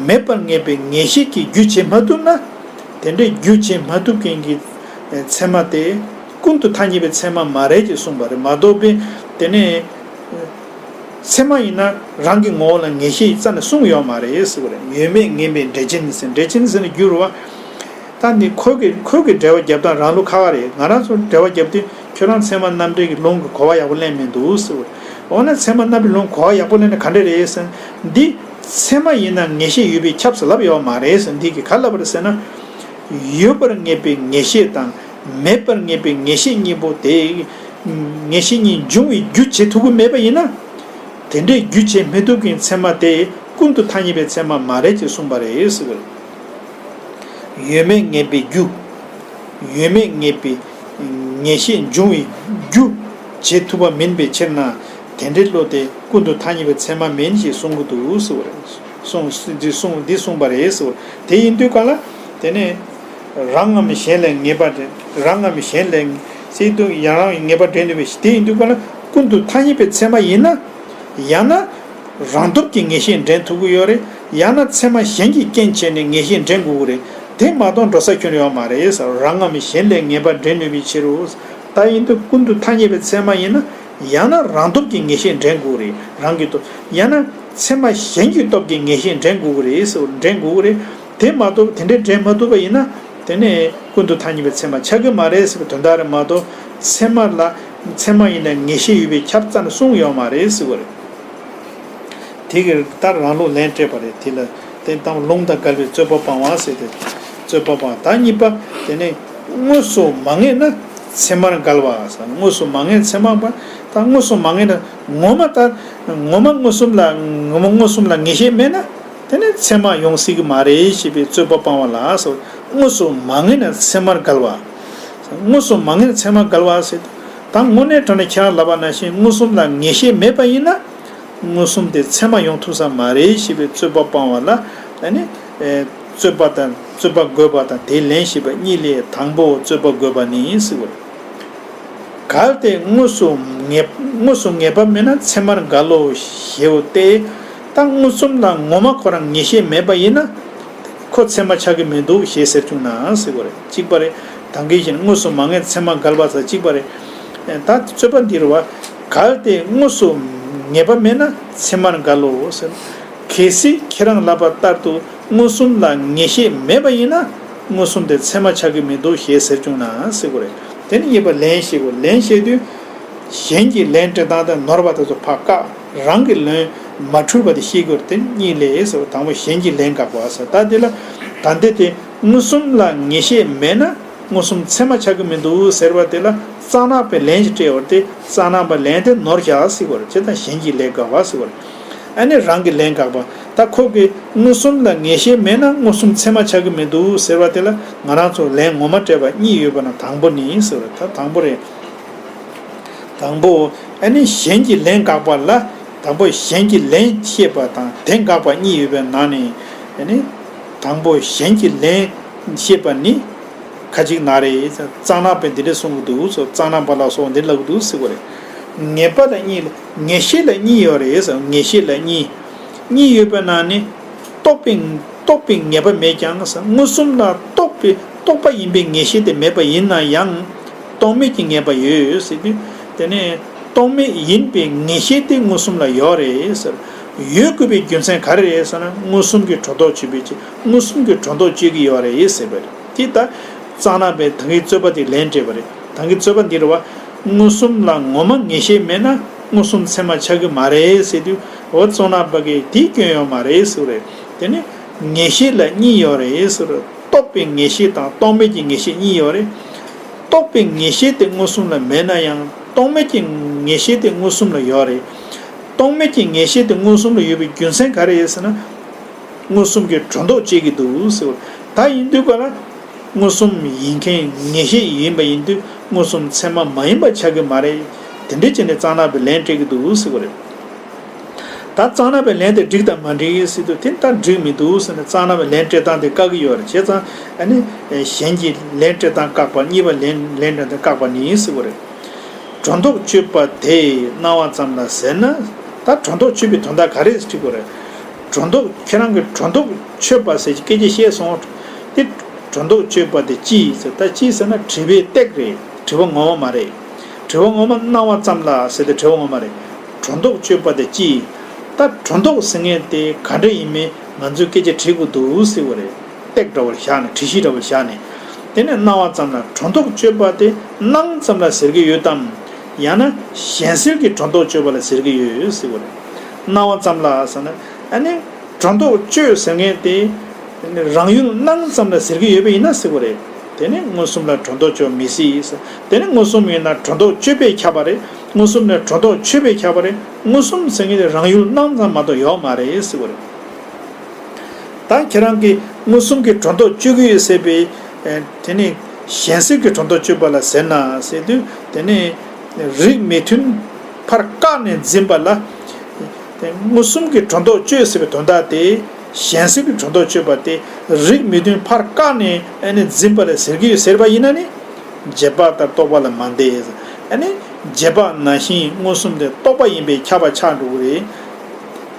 མེད་པར་ངེས་པའི་ངེས་ཤེས་ཀྱིས་རྒྱུ་བྱེད་མ་ཐུབ་ན། དེ་འདྲའི་རྒྱུ་བྱེད་མ་ཐུབ་མཁན་གྱི་ཚད་མ་དེ་ཀུན་ཏུ་ཐ་སྙད་པའི་ཚད་མ་མ་རེད་ཅེས་གསུངས་པ་རེད་མ་གཏོགས་པའི། དེ་ནི། ཚད་མ་ཡིན་ན་རང་གི་ངོ་བོ་ལ་ངེས་ཤེས་རྩ་ནས་གསུངས་ཡོད་མ་རེད་ཟེར་བ་རེད། ཡོད་མེད་ངེས་མེད་འགྲེལ་ཆེན་ཟེར། འགྲེལ་ཆེན་ཟེར་ན་རྒྱུ་རེད་བ། ད་ནི་ཁོ་གི་ཁོ་གི་འགྲེལ་བ་རྒྱབ་སྟངས་རང་ལུགས་ཁག་ཁག་རེད། ང་རང་ཚོ་འགྲེལ་བ་རྒྱབ་དུས་ཁྱོད་རང་ཚད་མ་རྣམ་འགྲེལ་གྱི་ལུང་གི་གོ་བ་ཡག་པོ་ལེན་མི་འདུག་ཟེར་བ་རེད། འོ་ན་ཚད་མ་རྣམ་འགྲེལ་ལུང་གོ་བ་ཡག་པོ་ལེན་ན་ག་འདྲ་རེད་ཟེར་ན། འདི་ཚད་མ་ཡིན་ན་ངེས་ཤེས་ཡོད་པས་ཁྱབ་ཟེར་ལབ་ཡོད་མ་རེད་ཟེར། འདི་གི་ག་ལབ་པ་རེད་ཟེར་ན། ཡོད་པར་ངེས་པའི་ངེས་ཤེས་དང་མེད་པར་ངེས་པའི་ངེས་ཤེས་གཉིས་པོ་དེ། ངེས་ཤེས་གཉིས་འབྱུང་བའི་རྒྱུ་བྱེད་ཐུབ་ཀྱི་མེད་པ་ཡིན་ན། དེ་འདྲའི་རྒྱུ་བྱེད་མི་ཐུབ་མཁན་ཚད་མ་དེ་ཀུན་ཏུ་ཐ་སྙད་པའི་ཚད་མ་མ་རེད་ཅེས་གསུངས་པ་རེད་ཟེར་བ་རེད། ཡོད་མེད་ངེས་པའི་རྒྱུ། ཡོད་མེད་ངེས་པའི་ངེས་ཤེས་འབྱུང་བའི་རྒྱུ་བྱེད་ཐུབ་པ་མིན་པའི་ཕྱིར་ན། དེ་འདྲའི་བློ་དེ་ཀུན་ཏུ་ཐ་སྙད་པའི་ཚད་མ་མིན་ཞེས་གསུང་གི་འདུག་ཟེར་བ་རེད། གསུང་། འདི་གསུང་། འདི་གསུངས་པ་རེད་ཟེར་བ་རེད། དེ་ཡིན་དུས་གང་ལ། དེ་ནས་རང་ངམ་གཞན་ལས་ངེས་པ་འདྲེན། རང་ངམ་གཞན་ལས་ཟེར་དུས་ཡང་རང་ངེས་པ་འདྲེན་ནུས་པའི་དེ་ཡིན་དུས་གང་ལ། ཀུན་ཏུ་ཐ་སྙད་པའི་ཚད་མ་ཡིན་ན། ཡང་ན་རང་སྟོབས་ཀྱིས་ངེས་ཤེས་འདྲེན་ཐུབ་ཀྱི་ཡོད་རེད། ཡང་ན་ཚད་མ་གཞན་གྱིས་རྐྱེན་བྱས་ནས་ངེས་ཤེས་འདྲེན་དགོས་ཀྱི་རེད། དེ་མ་གཏོགས་འགྲོ་ས་ཁྱོན་ཡོད་མ་རེད། རང་ངམ་གཞན་ལས་ངེས་པ་འདྲེན་ནུས་པའི་ཕྱིར་རོ། ད་ཡིན་དུས་ཀུན་ཏུ་ཐ་སྙད་པའི་ཚད་མ་ཡིན་ན། ཡང་ན་རང་སྟོབས་ཀྱིས་ངེས་ཤེས་འདྲེན་དགོས་རེད། རང་གི་སྟོབས། ཡང་ན་ཚད་མ་གཞན་གྱི་སྟོབས་ཀྱིས་ངེས་ཤེས་འདྲེན་དགོས་ཀྱི་རེད་ཟེར་བ། འདྲེན་དགོས་ཀྱི་རེད། དེ་མ་གཏོགས་དེ་འདྲའི་འདྲེན་མ་ཐུབ་པ་ཡིན་ན། དེ་ནས་ཀུན་ཏུ་ཐ་སྙད་པའི་ཚད་མ་ཆགས་ཀྱི་མ་རེད་ཟེར་བའི་དོན་དག་རེད་མ་གཏོགས། ཚད་མ་ལ། ཚད་མ་ཡིན་ན་ངེས་ཤེས་ཡོད་པས་ཁྱབ་རྩ་ནས་གསུངས་ཡོད་མ་རེད་ཟེར་བ་རེད། དེ་གི་ལྟར་རང་ལུགས་ལན་སྤྲད་པ་རེད། དེ་ལ་དེ་དང་ལུང་དང་འགལ་བའི་རྩོད་པ་སྤང་བ་ཟེར་ཏེ། རྩོད་པ་སྤང་། ད་གཉིས་པ། དེ་ནས་དངོས་སུ་མ་ངེས་ན་ཚད་མར་འགལ་བ་ཟེར། དངོས་སུ་མ་ངེས་ཚད་མ་པ། ད་དངོས་སུ་མ་ངེས་ན་ངོ་མ་ད། ངོ་མ་མངོན་སུམ་ལ། ངོ་མ་མངོན་སུམ་ལ་ངེས་ཤེས་མེད་ན། དེ་ནས་ཚད་མ་ཡོང་སྲིད་ཀྱི་མ་རེད་ཞེས་པའི་རྩོད་པ་སྤང་བ་ལ་ཟེར། དངོས་སུ་མ་ངེས་ན་ཚད་མར་འགལ་བ། དངོས་སུ་མ་ངེས་ན་ཚད་མར་འགལ་བ་ཟེར། ད་དངོས་གནས་དྲང་གནས་ཁྱེད་རང་ལབ་པ་ནང་བཞིན་མངོན་སུམ་ལ་ངེས་ཤེས་མེད་པ་ཡིན་ན། མངོན་སུམ་དེ་ཚད་མ་ཡོང་ཐུབ་ས་མ་རེད་ཞེས་པའི་རྩོད་པ་སྤང་བ་ལ། ཨ་ནི། ཨེ། རྩོད་པ་དང་རྩོད་པ་དགོས་པ་དང་དེའི་ལན་ཞེས་པ་གཉིས་ལས་དང་པོ་རྩོད་པ་དགོས་པ་ནི་ཟེར་བ་རེད། གལ་ཏེ་དངོས་སུ་ངེས། དངོས་སུ་ངེས་པ་མེད་ན་ཚད་མར་འགལ་ལོ་ཞེའོ་སྟེ། ད་མངོན་སུམ་ལ་ངོ་མ་ཁོ་རང་ངེས་ཤེས་མེད་པ་ཡིན་ན། ཁོ་ཚད་མ་ཆགས་ཀྱི་མི་འདུག་ཞེས་ཟེར་བྱུང་ན་ཟེར་བ་རེད། གཅིག་པ་རེད། ད་གིན་བཞིན་དངོས་སུ་མ་ངེས་ཚད་མ་འགལ་བ་ཟེར་གཅིག་པ་རེད། ད་རྩོད་པ་འདི་རུ་བ། གལ་ཏེ་དངོས་སུ་ངེས་པ་མེད་ན་ཚད་མར་འགལ་ལོ་ཟེར། གལ་སྲིད་ཁྱེད་རང་ལབ་པ་ལྟར་དུ་མངོན་སུམ་ལ་ངེས་ཤེས་མེད་པ་ཡིན་ན། མངོན་སུམ་དེ་ཚད་མ་ཆགས་ཀྱི་མི་འདུག་ཞེས་ཟེར་བྱུང་ན་ཟེར་བ་རེད། དེ་ནི་གཉིས་པ་ལན་བཤད་དགོས། ལན་བཤད་དུས། གཞན་གྱི་ལན་སྤྲད་སྟངས་དང་ནོར་བ་དེ་ཚོ་ཕར་བཀག་རང་གི་ལན་མ་འཁྲུལ་བ་དེ་ཤེས་དགོས་རེད། དེ་གཉིས་ལས་ཟེར་བ། དང་པོ་གཞན་གྱི་ལན་དགག་པ་ཟེར། ད་འདི་ལ་ད་འདི་དེ་མངོན་སུམ་ལ་ངེས་ཤེས་མེད་ན་མངོན་སུམ་ཚད་མ་ཆགས་ཀྱི་མི་འདུག་ཟེར་བ་དེ་ལ་རྩ་ནག་པའི་ལན་ཞིག་སྤྲད་བར་དེ། རྩ་ནག་པའི་ལན་དེ་ནོར་བཞག་ཟེར་བ་རེད། བྱས་ཙང་གཞན་གྱི་ལན་དགག་པ་ཟེར་བ་རེད། ཨ་ནི་རང་གི་ལན་དགག་པ། ད་ཁོ་གིས་མངོན་སུམ་ལ་ངེས་ཤེས་མེད་ན་མངོན་སུམ་ཚད་མ་ཆགས་ཀྱི་མི་འདུག་ཟེར་བ་དེ་ལ་ང་རང་ཚོ་ལན་ངོ་མ་སྤྲད་པ་གཉིས་ཡོད་པ་ན་དང་པོ་ནི་ཟེར་བ་རེད། ད་དང་པོ་རེད། དང་པོ། ཨ་ནི་གཞན་གྱི་ལན་དགག་པ་ལ། དང་པོ་གཞན་གྱི་ལན་བཤད་པ་དང་དེ་དགག་པ་གཉིས་ཡོད་པའི་ནང་ནས། ཨ་ནི། དང་པོ་གཞན་གྱི་ལན་བཤད་པ་ནི། ཁ་ཅིག་ན་རེ། རྩ་ནག་པས་འདི་འདྲ་གསུང་གི་འདུག་སོ། རྩ་ནག་པ་ལ་སོགས་འདི་ལབ་ཀྱི་འདུག་ཟེར་བ་རེད། ངེས་པ་ལ་གཉིས་ལ། ངེས་ཤེས་ལ་གཉིས་ཡོད་རེད་ཟེར། ངེས་ཤེས་ལ་གཉིས། གཉིས་ཡོད་པའི་ནང་ནས། རྟོགས་པའི། རྟོགས་པའི་ངེས་པ་མེད་ཀྱང་ཟེར། མངོན་སུམ་ལ་རྟོགས་པའི། རྟོགས་པ་ཡིན་པའི་ངེས་ཤེས་དེ་མེད་པ་ཡིན་ན་ཡང་། རྟོག་མེད་ཀྱི་ངེས་པ་ཡོད་ཟེར་དུས། དེ་ནས་རྟོག་མེད་ཡིན་པའི་ངེས་ཤེས་དེ་མངོན་སུམ་ལ་ཡོད་རེད་ཟེར། ཡོད་དགོས་པའི་རྒྱུ་མཚན་ག་རེ་རེད་ཟེར་ན། མངོན་སུམ་གྱིས་སྒྲོ་འདོགས་གཅོད་པའི་ཕྱིར། མངོན་སུམ་གྱིས་སྒྲོ་འདོགས་གཅོད་ཀྱི་ཡོད་རེད་ཟེར་བ་རེད། དེ་ལྟར། རྩ་ནག་པས་ད་གིན་རྩོད་པ་དེ་ལན་སྤྲད་པ་རེད། ད་གིན་རྩོད་པ་འདི་རེད་བ། མངོན་སུམ་ལ་ངོ་མ་ངེས་ཤེས་མེད་ན་མངོན་སུམ་ཚད་མ་ཆགས་ཀྱི་མ་རེད་ཟེར་དུས། འོ། རྩ་ནག་པ་གིས་དེ་སྐྱོན་ཡོད་མ་རེད་ཟེར་བ་རེད། དེ་ནི་ངེས་ཤེས་ལ་གཉིས་ཡོད་རེད་ཟེར། རྟོགས་པའི་ངེས་ཤེས་དང་རྟོག་མེད་ཀྱི་ངེས་ཤེས་གཉིས་ཡོད་རེད། རྟོགས་པའི་ངེས་ཤེས་དེ་མངོན་སུམ་ལ་མེད་ན་ཡང་རྟོག་མེད་ཀྱི་ངེས་ཤེས་དེ་མངོན་སུམ་ལ་ཡོད་རེད། རྟོག་མེད་ཀྱི་ངེས་ཤེས་དེ་མངོན་སུམ་ལ་ཡོད་པའི་རྒྱུ་མཚན་ག་རེ་རེད་ཟེར་ན། མངོན་སུམ་གྱིས་སྒྲོ་འདོགས་གཅོད་ཀྱི་འདུག་ཟེར་བ། ད་ཡིན་དུས་ག་ལ། མངོན་སུམ་ཡིན་མཁན་ངེས་ཤེས་ཡིན་པ་ཡིན་དུས་མངོན་སུམ་ཚད་མ་མ་ཡིན་པ་ཆགས་ཀྱི་མ་རེད། དེ་འདྲ་བྱས་ནས་རྩ་ནག་པས་ལན་སྤྲད་ཀྱི་འདུག་ཟེར་བ་རེད། ད་རྩ་ནག་པའི་ལན་དེ་འགྲིག་དང་མ་འགྲིག་ཟེར་དུས། དེ་ལྟར་འགྲིག་མི་འདུག་ཟེར་ནས་རྩ་ནག་པའི་ལན་སྤྲད་སྟངས་དེ་བཀག་གི་ཡོད་རེད། བྱས་ཙང་ཨ་ནི་གཞན་གྱི་ལན་སྤྲད་སྟངས་བཀག་པ། གཉིས་པ་ལན། ལན་སྤྲད་སྟངས་བཀག་པ་ནི་ཟེར་བ་རེད། སྒྲོ་འདོགས་གཅོད་པ་དེ་སྣང་བ་ཙམ་ལ་ཟེར་ན། ད་སྒྲོ་འདོགས་གཅོད་པའི་དོན་དག་ག་རེ་ཟེར་དགོས་རེད། སྒྲོ་འདོགས། ཁྱེད་རང་གིས་སྒྲོ་འདོགས་གཅོད་པ་ཟེར་གྱི་སྐད་ཆ་བཤད་སོང་། དེ་སྒྲོ་འདོགས་གཅོད་པ་དེ་ཅི་ཟེར། ད་ཅི་ཟེར་ན་དྲི་བའི་སྟེགས་རེད། དྲི་བ་ངོ་མ་མ་རེད། དྲི་བ་ངོ་མ་སྣང་བ་ཙམ་ལ་ཟེར་ཏེ་དྲི་བ་ངོ་མ་རེད། སྒྲོ་འདོགས་གཅོད་པ་དེ་ཅི། ད་སྒྲོ་འདོགས་ཟེར་མཁན་དེ་ག་འདྲ་ཡིན་མིན་ང་ཚོས་སྐད་ཆ་དྲི་དགོས་འདུག་ཟེར་བ་རེད། སྟེགས་འདྲ་བོར་བཞག་ནས། དྲི་གཞི་འདྲ་བོར་བཞག་ནས། དེ་ནས་སྣང་བ་ཙམ་ལ་སྒྲོ་འདོགས་གཅོད་པ་དེ་སྣང་ཙམ་ལ་ཟེར་གྱི་ཡོད་དམ། ཡང་ན་གཞན་སེལ་གྱི་སྒྲོ་འདོགས་གཅོད་པ་ལ་ཟེར་གྱི་ཡོད་ཟེར་བ་རེད། སྣང་བ་ཙམ་ལ་ཟེར་ན། ཨ་ནི་སྒྲོ་འདོགས་གཅོད་ཟེར་མཁན་དེ་རང་ཡུལ་སྣང་ཙམ་ལ་ཟེར་གྱི་ཡོད་པ་ཡིན་ན་ཟེར་བ་རེད། དེ་ནི་མངོན་སུམ་ལ་སྒྲོ་འདོགས་གཅོད་མི་སྲིད་ཟེར། དེ་ནི་མངོན་སུམ་ཡིན་ན་སྒྲོ་འདོགས་གཅོད་པས་ཁྱབ་པ་རེད། མངོན་སུམ་ནི་སྒྲོ་འདོགས་གཅོད་པས་ཁྱབ་པ་རེད། མངོན་སུམ་ཟེར་མཁན་དེ་རང་ཡུལ་སྣང་ཙམ་མ་གཏོགས་ཡོད་མ་རེད་ཟེར་བ་རེད། ད་ཁྱེད་རང་གིས་མངོན་སུམ་གྱིས་སྒྲོ་འདོགས་གཅོད་ཀྱི་ཡོད་ཟེར་བའི། ཨེ། དེ་ནི་གཞན་སེལ་གྱི་སྒྲོ་འདོགས་གཅོད་པ་ལ་ཟེར་ན་ཟེར་དུས། དེ་ནི་རིགས་མི་མཐུན་ཕར་བཀག་ནས་འཛིན་པ་ལ། དེ་མངོན་སུམ་གྱིས་སྒྲོ་འདོགས་གཅོད་ཟེར་བའི་དོན་དག་དེ། གཞན་སེལ་གྱིས་སྒྲོ་འདོགས་གཅོད་པ་དེ་རིགས་མི་མཐུན་ཕར་བཀག་ནས་ཨ་ནི་འཛིན་པ་ལ་ཟེར་གྱི་ཡོད་ཟེར་བ་ཡིན་ན་ནི། རྗེས་དཔག་ལྟར་རྟོག་པ་ལ་མ་འདས། ཨ་ནི་ རྗེས་དཔག་ནང་བཞིན་མངོན་སུམ་དེ་རྟོག་པ་ཡིན་པས་ཁྱབ་པ་ཆགས་འགྲོ་གི་རེད།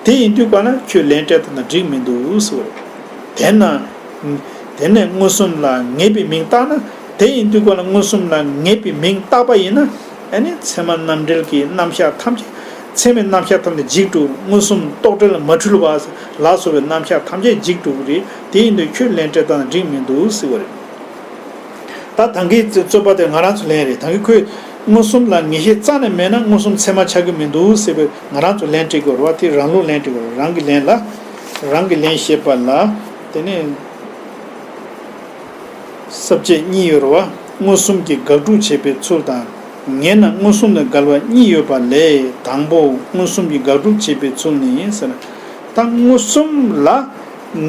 དེ་ཡིན་དུས་ག་ལ་ཁྱོད་ལན་སྤྲད་ཐུབ་ན་འགྲིག་མི་འདུག་ཟེར་བ་རེད། དེས་ན། དེ་ནས་མངོན་སུམ་ལ་ངེས་པའི་མིང་བཏགས་ན། དེ་ཡིན་དུས་ག་ལ་མངོན་སུམ་ལ་ངེས་པའི་མིང་བཏགས་པ་ཡིན་ན། ཨ་ནི་ཚད་མ་རྣམ་འགྲེལ་གྱི་རྣམ་གཞག་ཐམས་ཅད། ཚད་མའི་རྣམ་གཞག་ཐམས་ཅད་འཇིག་འགྲོ། མངོན་སུམ་རྟོག་བྲལ་མ་འཁྲུལ་བ་ལ་སོགས་པའི་རྣམ་གཞག་ཐམས་ཅད་འཇིག་འགྲོ་གི་རེད། དེ་ཡིན་དུས་ཁྱོད་ལན་སྤྲད་སྟངས་འགྲིག་མི་འདུག་ཟེར་བ་རེད། ད་ད་གིན་རྩོད་པ་དེ་ང་རང་ཚོ་ལན་རེད། ད་གིན་ཁོས་མངོན་སུམ་ལ་ངེས་ཤེས་རྩ་ནས་མེད་ན་མངོན་སུམ་ཚད་མ་ཆགས་ཀྱི་མི་འདུག་ཟེར་བའི་ང་རང་ཚོ་ལན་སྤྲད་དགོས་རེད་བ། དེ་རང་ལུགས་ལན་སྤྲད་དགོས་རེད། རང་གི་ལན་ལ། རང་གི་ལན་བཤད་པ་ལ། དེ་ནས་ས་བཅད་གཉིས་ཡོད་རེད་བ། མངོན་སུམ་གྱིས་དགག་སྒྲུབ་བྱེད་པའི་ཚུལ་དང་། ངེས་ན་མངོན་སུམ་དང་འགལ་བ་གཉིས་ཡོད་པ་ལས། དང་པོ་མངོན་སུམ་གྱིས་དགག་སྒྲུབ་བྱེད་པའི་ཚུལ་ནི་ཟེར། ད་མངོན་སུམ་ལ་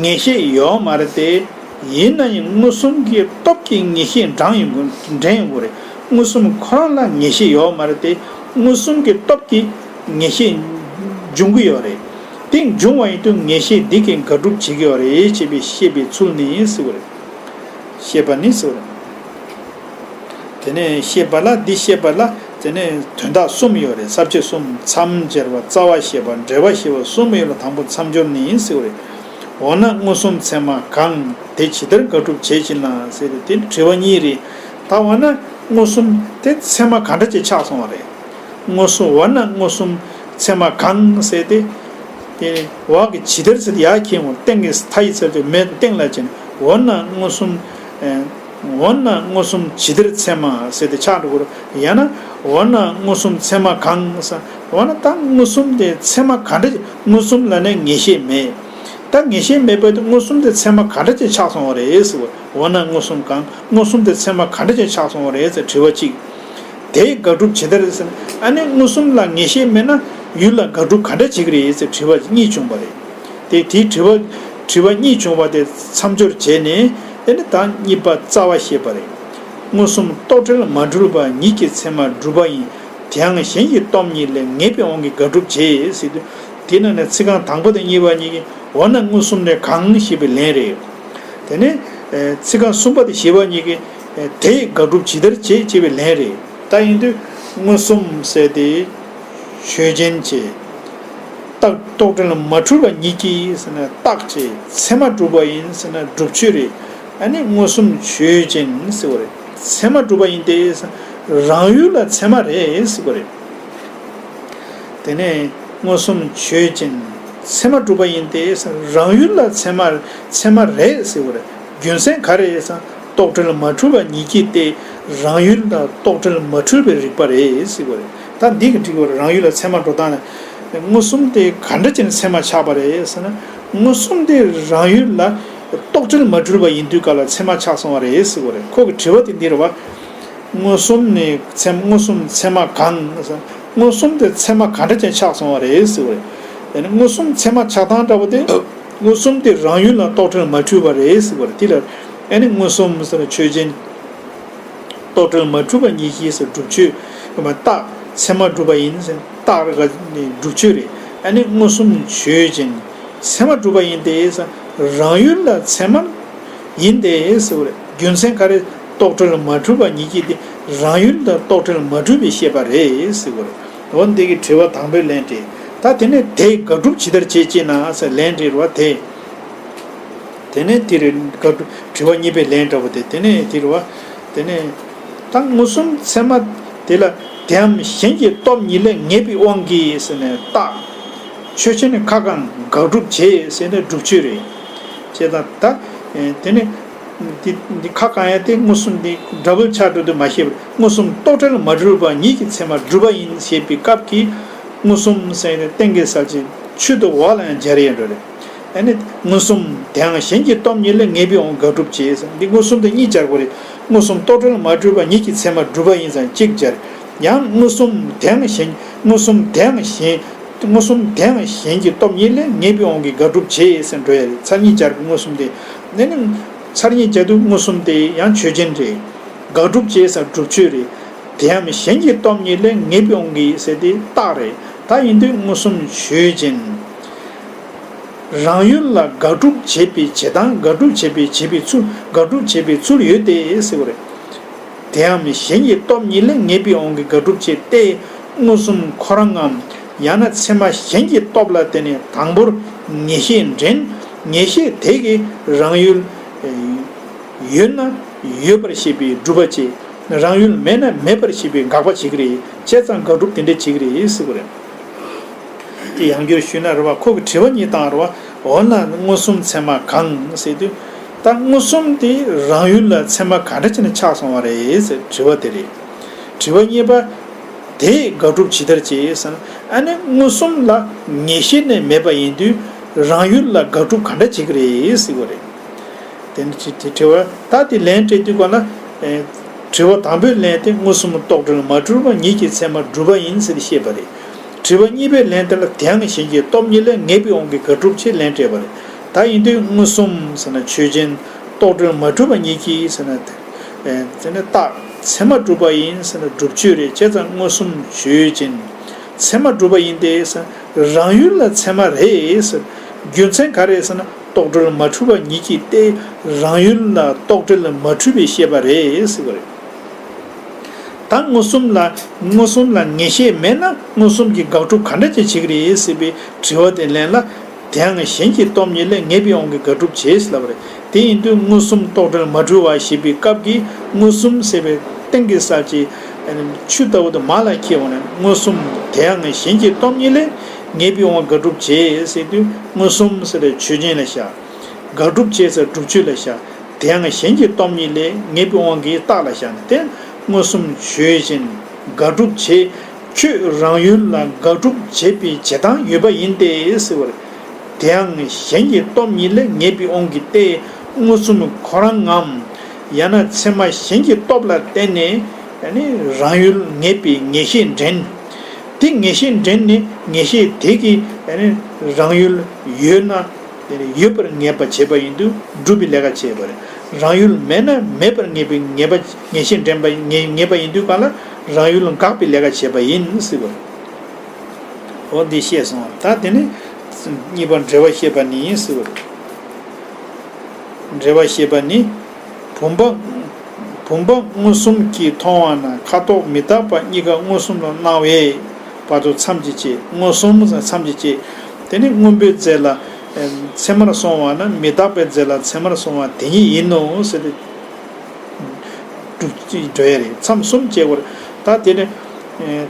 ངེས་ཤེས་ཡོད་མ་རེད་དེ། ཡིན་ན་ཡང་མངོན་སུམ་གྱི་སྟོབས་ཀྱིས་ངེས་ཤེས་འདྲེན་ཡོང་དགོས། འདྲེན་ཡོང་དགོས་རེད། མངོན་སུམ་ཁོ་རང་ལ་ངེས་ཤེས་ཡོད་མ་རེད་དེ། མངོན་སུམ་གྱི་སྟོབས་ཀྱིས་ངེས་ཤེས་འབྱུང་གི་ཡོད་རེད། དེ་འབྱུང་བ་ཡིན་དུས་ངེས་ཤེས་འདི་གིས་དགག་སྒྲུབ་བྱེད་ཀྱི་ཡོད་རེད་ཅེས་པའི་བཤད་པའི་ཚུལ་ནི་ཟེར་བ་རེད། བཤད་པ་ནི་ཟེར་བ་རེད། དེ་ནས་བཤད་པ་ལ། འདི་བཤད་པ་ལ། དེ་ནས་དོན་དག་གསུམ་ཡོད་རེད། ས་བཅད་གསུམ། མཚམས་སྦྱར་བ། རྩ་བ་བཤད་པ། འགྲེལ་པ་བཤད་པ་གསུམ་ཡོད་ལ། དང་པོ་མཚམས་སྦྱོར་ནི་ཟེར་བ་རེད། འོ་ན་མངོན་སུམ་ཚད་མ་གང་། དེ་ཇི་ལྟར་དགག་སྒྲུབ་བྱེད་ཅེ་ན་ཟེར་ཏེ། དེ་དྲི་བ་གཉིས་རེད། ད་འོ་ན་མངོན་སུམ་དེ་ཚད་མ་གང་འདྲ་ཅིག་ཆགས་སོང་བ་རེད། མངོན་སུམ། འོ་ན་མངོན་སུམ་ཚད་མ་གང་ཟེར་ཏེ། དེ་ནི་འོག་གི་ཇི་ལྟར་ཟེར་ཏེ་ཡར་འཁྱེར་འོང་། སྟེང་གི་མཐའ་ཡི་ཚབ་ཏུ་མེ་དང་སྟེང་ལ་བྱས་ནས། འོ་ན་མངོན་སུམ། ཨེ། འོ་ན་མངོན་སུམ་ཇི་ལྟར་ཚད་མ་ཟེར་ཏེ་ཆགས་འགྲོ་གི་རེད། ཡང་ན་འོ་ན་མངོན་སུམ་ཚད་མ་གང་ཟེར། འོ་ན་ད་མངོན་སུམ་དེ་ཚད་མ་གང་འདྲ། མངོན་སུམ་ལ་ནི་ངེས་ཤེས་མེད། ད་ངེས་ཤེས་མེད་པ་དེ་མངོན་སུམ་དེ་ཚད་མ་གང་འདྲ་ཅིག་ཆགས་སོང་བ་རེད་ཟེར་བ། འོ་ན་མངོན་སུམ་གང་། མངོན་སུམ་དེ་ཚད་མ་གང་འདྲ་ཅིག་ཆགས་སོང་བ་རེད་ཟེར་དྲི་བ་གཅིག་དེའི་དགག་སྒྲུབ་ཇི་ལྟར་ཟེར་ན། ཨ་ནི་མངོན་སུམ་ལ་ངེས་ཤེས་མེད་ན་ཡུལ་ལ་དགག་སྒྲུབ་ག་འདྲ་བྱེད་ཀྱི་རེད་ཟེར་དྲི་བ་གཉིས་བྱུང་བ་རེད། དེ་དེའི་དྲི་བ། དྲི་བ་གཉིས་བྱུང་བ་དེ་མཚམས་སྦྱོར་བྱས་ནས། དེ་ནི་ད་གཉིས་པ་རྩ་བ་བཤད་པ་རེད། མངོན་སུམ་རྟོག་བྲལ་མ་འཁྲུལ་བ་ཉིད་ཀྱིས་ཚད་མར་གྲུབ་པ་ཡིན། དེའང་གཞན་གྱི་སྟོབས་ཉིད་ལས་ངེས་པའི་དབང་གིས་དགག་སྒྲུབ་བྱེད་ཟེར་དུས། དེ་ནང་ནས་ཚིག་རྐང་དང་པོ་དང་གཉིས་པ་གཉིས་ཀྱིས་འོ་ན་མངོན་སུམ་ནི་གང་ཞེས་པའི་ལན་རེད། དེ་ནས་ཚིག་རྐང་གསུམ་པ་དང་བཞི་པ་གཉིས་ཀྱིས་དེས་དགག་སྒྲུབ་ཇི་ལྟར་བྱེད་ཅེས་པའི་ལན་རེད། ད་ཡིན་དུས་མངོན་སུམ་ཟེར་དེ་ཆོས་ཅན་བྱས། རྟག་རྟོག་བྲལ་མ་འཁྲུལ་བ་ཉིད་ཀྱིས་ཟེར་ན་རྟག་བྱས། ཚད་མར་གྲུབ་པ་ཡིན་ཟེར་ན་སྒྲུབ་ཆོས་རེད། ཨ་ནི་མངོན་སུམ་ཆོས་ཅན་ཟེར་བ་རེད། ཚད་མར་གྲུབ་པ་ཡིན་ཏེ། རང་ཡུལ་ལ་ཚད་མ་རེད་ཟེར་བ་རེད། དེ་ནས་མངོན་སུམ་ཆོས་ཅན། ཚད་མར་གྲུབ་པ་ཡིན་ཏེ། རང་ཡུལ་ལ་ཚད་མ། ཚད་མ་རེད་ཟེར་བ་རེད། རྒྱུ་མཚན་ག་རེ་ཟེར་ན། རྟོག་བྲལ་མ་འཁྲུལ་བ་ཉིད་ཀྱིས་ཏེ། རང་ཡུལ་ལ་རྟོག་བྲལ་མ་འཁྲུལ་བའི་རིག་པ་རེད་ཟེར་བ་རེད། ད་འདི་གི་འགྲིག་པ་རེད། རང་ཡུལ་ལ་ཚད་མར་འགྲོ་སྟངས་ནི། མངོན་སུམ་དེ་ག་འདྲ་བྱས་ནས་ཚད་མ་ཆགས་པ་རེད་ཟེར་ན། མངོན་སུམ་དེ་རང་ཡུལ་ལ་རྟོག་བྲལ་མ་འཁྲུལ་བ་ཡིན་དུས་ག་ལ་ཚད་མ་ཆགས་སོང་བ་རེད་ཟེར་བ་རེད། ཁོ་གི་དྲི་བ་དེ་འདི་རེད་བ། མངོན་སུམ་ནི་ཚད། མངོན་སུམ་ཚད་མ་གང་ཟེར། མངོན་སུམ་དེ་ཚད་མ་གང་འདྲ་ཅན་ཆགས་སོང་བ་རེད་ཟེར་བ་རེད། དེ་ནི་མངོན་སུམ་ཚད་མ་ཆགས་སྟངས་འདྲ་བོ་དེ། མངོན་སུམ་དེ་རང་ཡུལ་ལ་རྟོག་བྲལ་མ་འཁྲུལ་བ་རེད་ཟེར་བ་རེད། དེ་ལ་ཨ་ནི་མངོན་སུམ་ཟེར་ན་ཆོས་ཅན། རྟོག་བྲལ་མ་འཁྲུལ་བ་ཉིད་ཀྱིས་ཟེར་སྒྲུབ་ཆོས། རྟག་ཚད་མར་གྲུབ་པ་ཡིན་ཟེར། རྟག་རེད་ག་ནི་སྒྲུབ་ཆོས་རེད། ཨ་ནི་མངོན་སུམ་ཆོས་ཅན། ཚད་མར་གྲུབ་པ་ཡིན་ཏེ་ཟེར། རང་ཡུལ་ལ་ཚད་མ་ཡིན་ཏེ་ཟེར་བ་རེད། རྒྱུ་མཚན་ག་རེ། རྟོག་བྲལ་མ་འཁྲུལ་བ་ཉིད་ཀྱིས་ཏེ། རང་ཡུལ་ལ་རྟོག་བྲལ་མ་འཁྲུལ་བའི་ཤེས་པ་རེད་ཟེར་བ་རེད། འོ་འདི་གི་དྲི་བ་དང་པོའི་ལན་སྤྲད། ད་དེ་ནས་དེས་དགག་སྒྲུབ་ཇི་ལྟར་བྱེད་ཅེ་ན་ཟེར་ལན་སྤྲད་རེད་བ་དེ། དེ་ནས་དེ་རེད། དགག་སྒྲུབ་དྲི་བ་གཉིས་པའི་ལན་འདྲ་བོ་དེ། དེ་ནས་དེ་རེད་བ། དེ་ནས་ད་མངོན་སུམ་ཚད་མ་དེ་ལ། དེའང་གཞན་གྱི་སྟོབས་ཉིད་ལས་ངེས་པའི་དབང་གིས་ཟེར་ནས་རྟག་ཆོས་ཅན། ནི་ཁ་གང་དགག་སྒྲུབ་བྱེད་ཟེར་ནས་སྒྲུབ་ཆོས་རེད། ཅེས་དང་། ད་དེ་ནས་འདི་འདི་ཁ་གང་ཡང་དེ་མངོན་སུམ་འདི་འདྲ་བོ་ཆགས་འགྲོ་དུས་མ་ཤེས་པར། མངོན་སུམ་རྟོག་བྲལ་མ་འཁྲུལ་བ་ཉིད་ཀྱིས་ཚད་མར་གྲུབ་པ་ཡིན་ཞེས་པའི་སྐབས་ཀྱི་མངོན་སུམ་ཟེར་ནས་སྟེང་གི་གསལ་བྱེད་ཆུ་དང་འོག་ལ་ཡང་སྦྱར་ཡས་འགྲོ་རེད། ཨ་ནི་མངོན་སུམ་དེའང་གཞན་གྱི་སྟོབས་ཉིད་ལས་ངེས་པའི་དབང་དགག་སྒྲུབ་བྱེད་ཟེར། འདི་མངོན་སུམ་དེ་གཉིས་སྦྱར་དགོས་རེད། མངོན་སུམ་རྟོག་བྲལ་མ་འཁྲུལ་བ་ཉིད་ཀྱིས་ཚད་མར་གྲུབ་པ་ཡིན་ཟེར་གཅིག་སྦྱར། ཡང་མངོན་སུམ་དེའང་གཞན། མངོན་སུམ་དེའང་གཞན། མངོན་སུམ་དེའང་གཞན་གྱི་སྟོབས་ཉིད་ལས་ངེས་པའི་དབང་གིས་དགག་སྒྲུབ་བྱེད་ཟེར་འགྲོ་ཡ་རེད། ཚར་གཉིས་སྦྱར་དགོས་མངོན་སུམ་དེ། ཨ་ནི་ཚར་གཉིས་སྦྱར་དུས་མངོན་སུམ་དེ་ཡང་ཆོས་ཅན་རེད། དགག་སྒྲུབ་བྱེད་ཟེར་སྒྲུབ་ཆོས་རེད། དེའང་གཞན་གྱི་སྟོབས་ཉིད་ལས་ངེས་པའི་དབང་གིས་ཟེར་དེ་རྟག་རེད། ད་ཡིན་དུས་མངོན་སུམ་ཆོས་ཅན། རང་ཡུལ་ལ་དགག་སྒྲུབ་བྱེད་པའི་བྱེད་སྟངས། དགག་སྒྲུབ་བྱེད་པའི་བྱེད་པའི་ཚུལ། དགག་སྒྲུབ་བྱེད་པའི་ཚུལ་ཡོད་དེ་ཟེར་བ་རེད། དེའམ་གཞན་གྱི་སྟོབས་ཉིད་ལས་ངེས་པའི་དབང་གིས་དགག་སྒྲུབ་བྱེད་དེ། མངོན་སུམ་ཁོ་རང་ངམ། ཡང་ན་ཚད་མ་གཞན་གྱི་སྟོབས་ལ་བརྟེན་ནས་དང་པོར་ངེས་ཤེས་འདྲེན། ངེས་ཤེས་དེ་གིས་རང་ཡུལ་ཡོད་ན་ཡོད་པར་ཤེས་པའི་སྒྲུབ་པ་བྱེད། རང་ཡུལ་མེད་ན་མེད་པར་ཤེས་པའི་དགག་པ་བྱེད་ཀྱི་རེད། བྱས་ཙང་དགག་སྒྲུབ་དེ་འདྲ་བྱེད་ཀྱི་རེད་ཟེར་གྱི་རེད། དེ་ཡང་བསྐྱར་ཞུས་ན་རེད་བ། ཁོ་གི་དྲི་བ་གཉིས་བཏང་རེད་བ། འོ་ན་མངོན་སུམ་ཚད་མ་གང་ཟེར་དུས། ད་མངོན་སུམ་དེ་རང་ཡུལ་ལ་ཚད་མ་ག་འདྲ་བྱས་ནས་ཆགས་སོང་བ་རེད་ཟེར་དྲི་བ་དེ་རེད། དྲི་བ་གཉིས་པ། དེས་དགག་སྒྲུབ་ཇི་ལྟར་བྱེད་ཟེར་ན། ཨ་ནི་མངོན་སུམ་ལ་ངེས་ཤེས་ནི་མེད་པ་ཡིན་དུས། རང་ཡུལ་ལ་དགག་སྒྲུབ་ག་འདྲ་བྱེད་ཀྱི་རེད་ཟེར་བ་རེད། དེ་ནི་དྲི་དྲི་བ་ད་དེ་ལན་སྤྲད་དུས་གོ་ན། ཨེ། དྲི་བ་དང་པོའི་ལན་དེ་མངོན་སུམ་རྟོག་བྲལ་མ་གྲུབ་པ་ཉིད་ཀྱི་ཚད་མ་གྲུབ་པ་ཡིན་ཟེར་ཏེ་བཤད་པ་རེད། དྲི་བ་གཉིས་པའི་ལན་དེ་ལ་དེའང་གཞན་གྱི་སྟོབས་ཉིད་ལས་ངེས་པའི་དབང་གིས་དགག་སྒྲུབ་ཅེས་ལན་སྤྲད་པ་རེད། ད་ཡིན་དུས་མངོན་སུམ་ཟེར་ན་ཆོས་ཅན། རྟོག་བྲལ་མ་གྲུབ་པ་ཉིད་ཀྱིས་ཟེར་ན། ཨེ། དེ་ནི་རྟགས་ཚད་མ་གྲུབ་པ་ཡིན་ཟེར་ན་སྒྲུབ་ཆོས་རེད། བྱས་ཙང་མངོན་སུམ་ཆོས་ཅན། ཚད་མ་གྲུབ་པ་ཡིན་ཏེ་ཟེར། རང་ཡུལ་ལ་ཚད་མ་རེད་ཟེར། རྒྱུ་མཚན་ག་རེ་ཟེར་ན། རྟོག་བྲལ་མ་གྲུབ་པ་ཉིད་ཀྱིས་ཏེ། རང་ཡུལ་ལ་རྟོག་བྲལ་མ་གྲུབ་པའི་ཤེས་པ་རེད་ཟེར་བ་རེད། ད་མངོན་སུམ་ལ། མངོན་སུམ་ལ་ངེས་ཤེས་མེད་ན་མངོན་སུམ་གྱིས་དགག་སྒྲུབ་ག་འདྲ་ཅིག་བྱེད་ཀྱི་རེད་ཟེར་བའི་དྲི་བ་དེ་ལན་ལ། དེའང་གཞན་གྱི་སྟོབས་ཉིད་ལས་ངེས་པའི་དབང་གིས་དགག་སྒྲུབ་བྱེད་ཟེར་ལབ་པ་རེད། དེ་ཡིན་དུས་མངོན་སུམ་རྟོག་བྲལ་མ་གྲུབ་པ་ཞེས་པའི་སྐབས་ཀྱི་མངོན་སུམ་ཟེར་བའི་སྟེང་གི་ས་བཅད་ཆུ་ལྟ་བུ་དེ་མར་ལ་འཁྱེར་འོང་ན། མངོན་སུམ་དེའང་གཞན་གྱི་སྟོབས་ཉིད་ལས་ངེས་པའི་དབང་དགག་སྒྲུབ་བྱེད་ཟེར་དུས། མངོན་སུམ་ཟེར་བའི་ཆོས་ཅན་ལ་བཞག་དགག་སྒྲུབ་བྱེད་ཟེར་སྒྲུབ་ཆོས་ལ་བཞག་དེའང་གཞན་གྱི་སྟོབས་ཉིད་ལས་ངེས་པའི་དབང་གིས་རྟགས་ལ་བཞག་ནས། དེ་མངོན་སུམ་ཆོས་ཅན། དགག་སྒྲུབ་བྱེད། ཁྱོད་རང་ཡུལ་ལ་དགག་སྒྲུབ་བྱེད་པའི་བྱེད་སྟངས་ཡོད་པ་ཡིན་ཏེ་ཟེར་བ་རེད། དེའང་གཞན་གྱི་སྟོབས་ཉིད་ལས་ངེས་པའི་དབང་གིས་ཏེ། མངོན་སུམ་ཁོ་རང་ངམ། ཡང་ན་ཚད་མ་གཞན་གྱི་སྟོབས་ལ་བརྟེན་ནས་ནི་རང་ཡུལ་ངེས་པའི་ངེས་ཤེས་འདྲེན། དེ་ངེས་ཤེས་འདྲེན་ནས་ངེས་ཤེས་དེ་གིས་ནི་རང་ཡུལ་ཡོད་ན། དེ་ནི་ཡོད་པར་ངེས་པ་བྱེད་པ་ཡིན་དུས་སྒྲུབ་པའི་ལས་ཀ་བྱེད་པ་རེད། རང་ཡུལ་མེད་ན་མེད་པར་ངེས་པའི་ངེས་པ། ངེས་ཤེས་འདྲེན་པ་ངེས་ངེས་པ་ཡིན་དུས་གང་ལ་རང་ཡུལ་དགག་པའི་ལས་ཀ་བྱེད་པ་ཡིན་ཟེར་བ་རེད། འོ་འདི་བཤད་སོང་། ད་དེ་ནི་གཉིས་པ་འབྲེལ་བ་བཤད་པ་ནི་ཟེར་བ་རེད། འབྲེལ་བ་བཤད་པ་ནི། བུམ་པ། བུམ་པ་མངོན་སུམ་གྱིས་མཐོང་བ་ན་ཁ་དོག་མི་རྟག་པ་གཉིས་ཀ་མངོན་སུམ་ལ་སྣང་བས། བར་དུ་མཚམས་ཀྱི་བཅད། མངོན་སུམ་མཚམས་ཀྱི་བཅད། དེ་ནི་སྔོན་པོའི་རྫས་ལ་ཚད་མར་སོང་བ་ན་མི་རྟག་པའི་རྫས་ལ་ཚད་མར་སོང་བ་དེ་ཉིད་ཡིན་ནོ་ཟེར་ཏེ། སྒྲུབ་འགྲོ་ཡ་རེད། མཚམས་གསུམ་བཅད་དགོས་རེད། ད་དེ་ནི།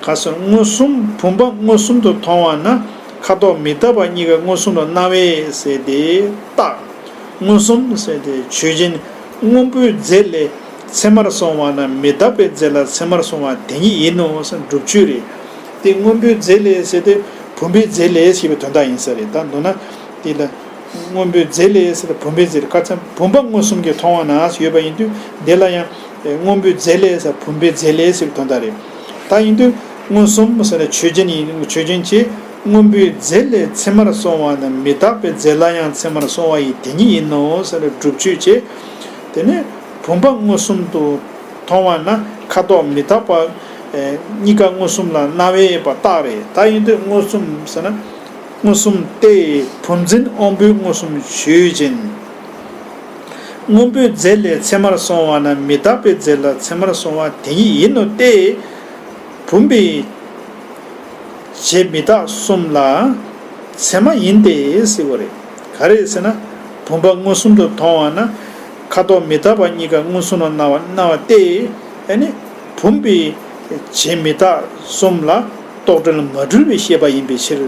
ག་ཟེར། མངོན་སུམ། བུམ་པ་མངོན་སུམ་དུ་མཐོང་བ་ན་ཁ་དོག་མི་རྟག་པ་གཉིས་ཀ་མངོན་སུམ་ལ་སྣང་བས་ཟེར་ཏེ་རྟགས། མངོན་སུམ་ཟེར་ཏེ་ཆོས་ཅན། སྔོན་པོའི་རྫས་ལས་ཚད་མར་སོང་བ་ན་མི་རྟག་པའི་རྫས་ལ་ཚད་མར་སོང་བ་དེ་ཉིད་ཡིན་ནོ་ཟེར་སྒྲུབ་ཆོས་རེད། དེ་སྔོན་པོའི་རྫས་ལས་ཟེར་ཏེ་བུམ་པའི་རྫས་ལས་ཞེས་པའི་དོན་དག་ཡིན་ས་རེད། ད་མདོར་ན་དེ་ལ་སྔོན་པོའི་རྫས་ལས་ཟེར་ཏེ་བུམ་པའི་རྫས་ལས། ཁ་ཚ་བུམ་པ་མངོན་སུམ་གྱིས་མཐོང་བ་ན་ཡོད་པ་ཡིན་དུས་འདི་ལ་ཡང་སྔོན་པོའི་རྫས་ལས་ཟེར་བུམ་པའི་རྫས་ལས་ཟེར་བའི་དོན་དག་རེད། ད་ཡིན་དུས་མངོན་སུམ་ཟེར་ན་ཆོས་ཅན་ཡིན། ཆོས་ཅན་གྱིས་སྔོན་པོའི་རྫས་ལས་ཚད་མར་སོང་བ་ན་མི་རྟག་པའི་རྫས་ལ་ཡང་ཚད་མར་སོང་བ་ཡི་དེ་ཉིད་ཡིན་ནོ་ཟེར་ན་སྒྲུབ་ཆོས་བྱེད། དེ་ནས་བུམ་པ་མངོན་སུམ་དུ་མཐོང་བ་ན་ཁ་དོག་མི་རྟག་པ་གཉིས་ཀ་མངོན་སུམ་ལ་སྣང་བས་པ་རྟགས་རེད། ད་ཡིན་དུས་མངོན་སུམ་ཟེར་ན་མངོན་སུམ་སྟེ་བུམ་འཛིན་དབང་པོའི་མངོན་སུམ་ཆོས་ཅན། སྔོན་པོའི་རྫས་ལས་ཚད་མར་སོང་བ་ན་མི་རྟག་པའི་རྫས་ལ་ཚད་མར་སོང་བ་དེ་ཉིད་ཡིན་ནོ་སྟེ། བུམ་པའི་བྱེད་མི་རྟག་གསུམ་ལ་ཚད་མ་ཡིན་ཏེ་ཟེར་བ་རེད། ག་རེ་ཟེར་ན་བུམ་པ་མངོན་སུམ་དུ་མཐོང་བ་ན་ཁ་དོག་མི་རྟག་པ་གཉིས་ཀ་མངོན་སུམ་ལ་སྣང་བ་སྣང་བ་སྟེ། ཨ་ནི་བུམ་པའི་བྱེད་མི་རྟག་གསུམ་ལ་རྟོག་བྲལ་མ་གྲུབ་པའི་ཤེས་པ་ཡིན་པའི་ཕྱིར།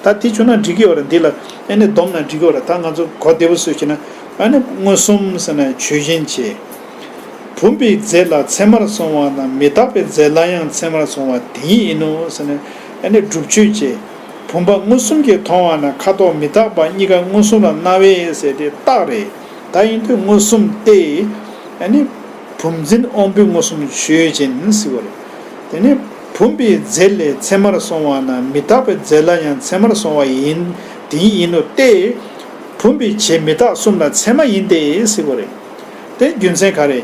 ད་དེ་བྱུང་ན་འགྲིག་གི་ཡོད་རེད། འདི་ལ་ཨ་ནི་བསྡོམས་ན་འགྲིག་གི་ཡོད་རེད། ད་ང་ཚོ་གོ་བདེ་པོ་བཟོ་བྱས་ན། ཨ་ནི་མངོན་སུམ་ཟེར་ན་ཆོས་ཅན་བྱེད། བུམ་པའི་རྫས་ལ་ཚད་མར་སོང་བ་ན་མི་རྟག་པའི་རྫས་ལ་ཡང་ཚད་མར་སོང་བ་དེ་ཉིད་ཡིན་ནོ་ཟེར་ནས། ཨ་ནི་སྒྲུབ་ཆོས་བྱེད། བུམ་པ་མངོན་སུམ་གྱིས་མཐོང་བ་ན་ཁ་དོག་མི་རྟག་པ་གཉིས་ཀ་མངོན་སུམ་ལ་སྣང་བས་ཟེར་ཏེ་རྟགས་རེད། ད་ཡིན་དུས་མངོན་སུམ་སྟེ། ཨ་ནི་བུམ་འཛིན་དབང་པོའི་མངོན་སུམ་ཆོས་ཅན་ཟེར་བ་རེད། དེ་ནས་བུམ་པའི་རྫས་ལས་ཚད་མར་སོང་བ་ན་མི་རྟག་པའི་རྫས་ལ་ཡང་ཚད་མར་སོང་བ་ཡིན། དེ་ཉིད་ཡིན་ནོ་སྟེ། བུམ་པའི་བྱེད་མི་རྟག་གསུམ་ལ་ཚད་མ་ཡིན་ཏེ་ཟེར་བ་རེད། དེ་རྒྱུ་མཚན་ག་རེ།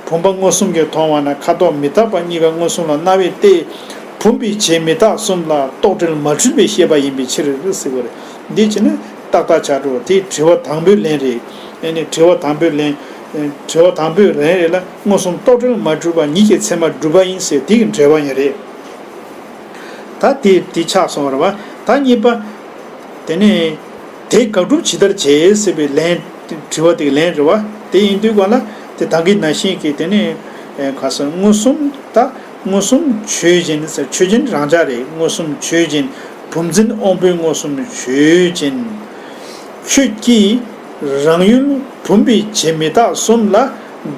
བུམ་པ་མངོན་སུམ་གྱིས་མཐོང་བ་ན་ཁ་དོག་མི་རྟག་པ་གཉིས་ཀ་མངོན་སུམ་ལ་སྣང་བས་ཏེ། བུམ་པའི་བྱེད་མི་རྟག་གསུམ་ལ་རྟོག་བྲལ་མ་གྲུབ་པའི་ཤེས་པ་ཡིན་པའི་ཕྱིར་ཟེར་བ་རེད། འདི་བྱས་ན་ཏག་ཏག་ཆགས་འགྲོ་བ་དེ་དྲི་བ་དང་པོའི་ལན་རེད། ཨ་ནི་དྲི་བ་དང་པོའི་ལན། དྲི་བ་དང་པོའི་ལན་རེ་ལ་མངོན་སུམ་རྟོག་བྲལ་མ་གྲུབ་པ་ཉིད་ཀྱི་ཚད་མར་གྲུབ་པ་ཡིན་ཟེར་དེ་གི་འགྲེལ་པ་ཡིན་རེད། ད་དེ་དེ་ཆགས་སོང་བ་རེད་བ། ད་གཉིས་པ། དེ་ནས་དེ་དགག་སྒྲུབ་ཇི་ལྟར་བྱེད་ཟེར་བའི་ལན། དྲི་བ་དེ་གི་ལན་རེད་བ། དེ་ཡིན་དུས་ག་ལ་དེ་ད་གིན་ནང་བཞིན་གྱི་དེ་ནས་ཨེ་ག་ས་མངོན་སུམ་ད་མངོན་སུམ་ཆོས་ཅན་ཟེར་ཆོས་ཅན་རང་འཇགས་རེད། མངོན་སུམ་ཆོས་ཅན། བུམ་འཛིན་དབང་པོའི་མངོན་སུམ་ཆོས་ཅན། ཁྱོད་ཀྱིས་རང་ཡུལ་བུམ་པའི་བྱེ་མི་རྟག་གསུམ་ལ་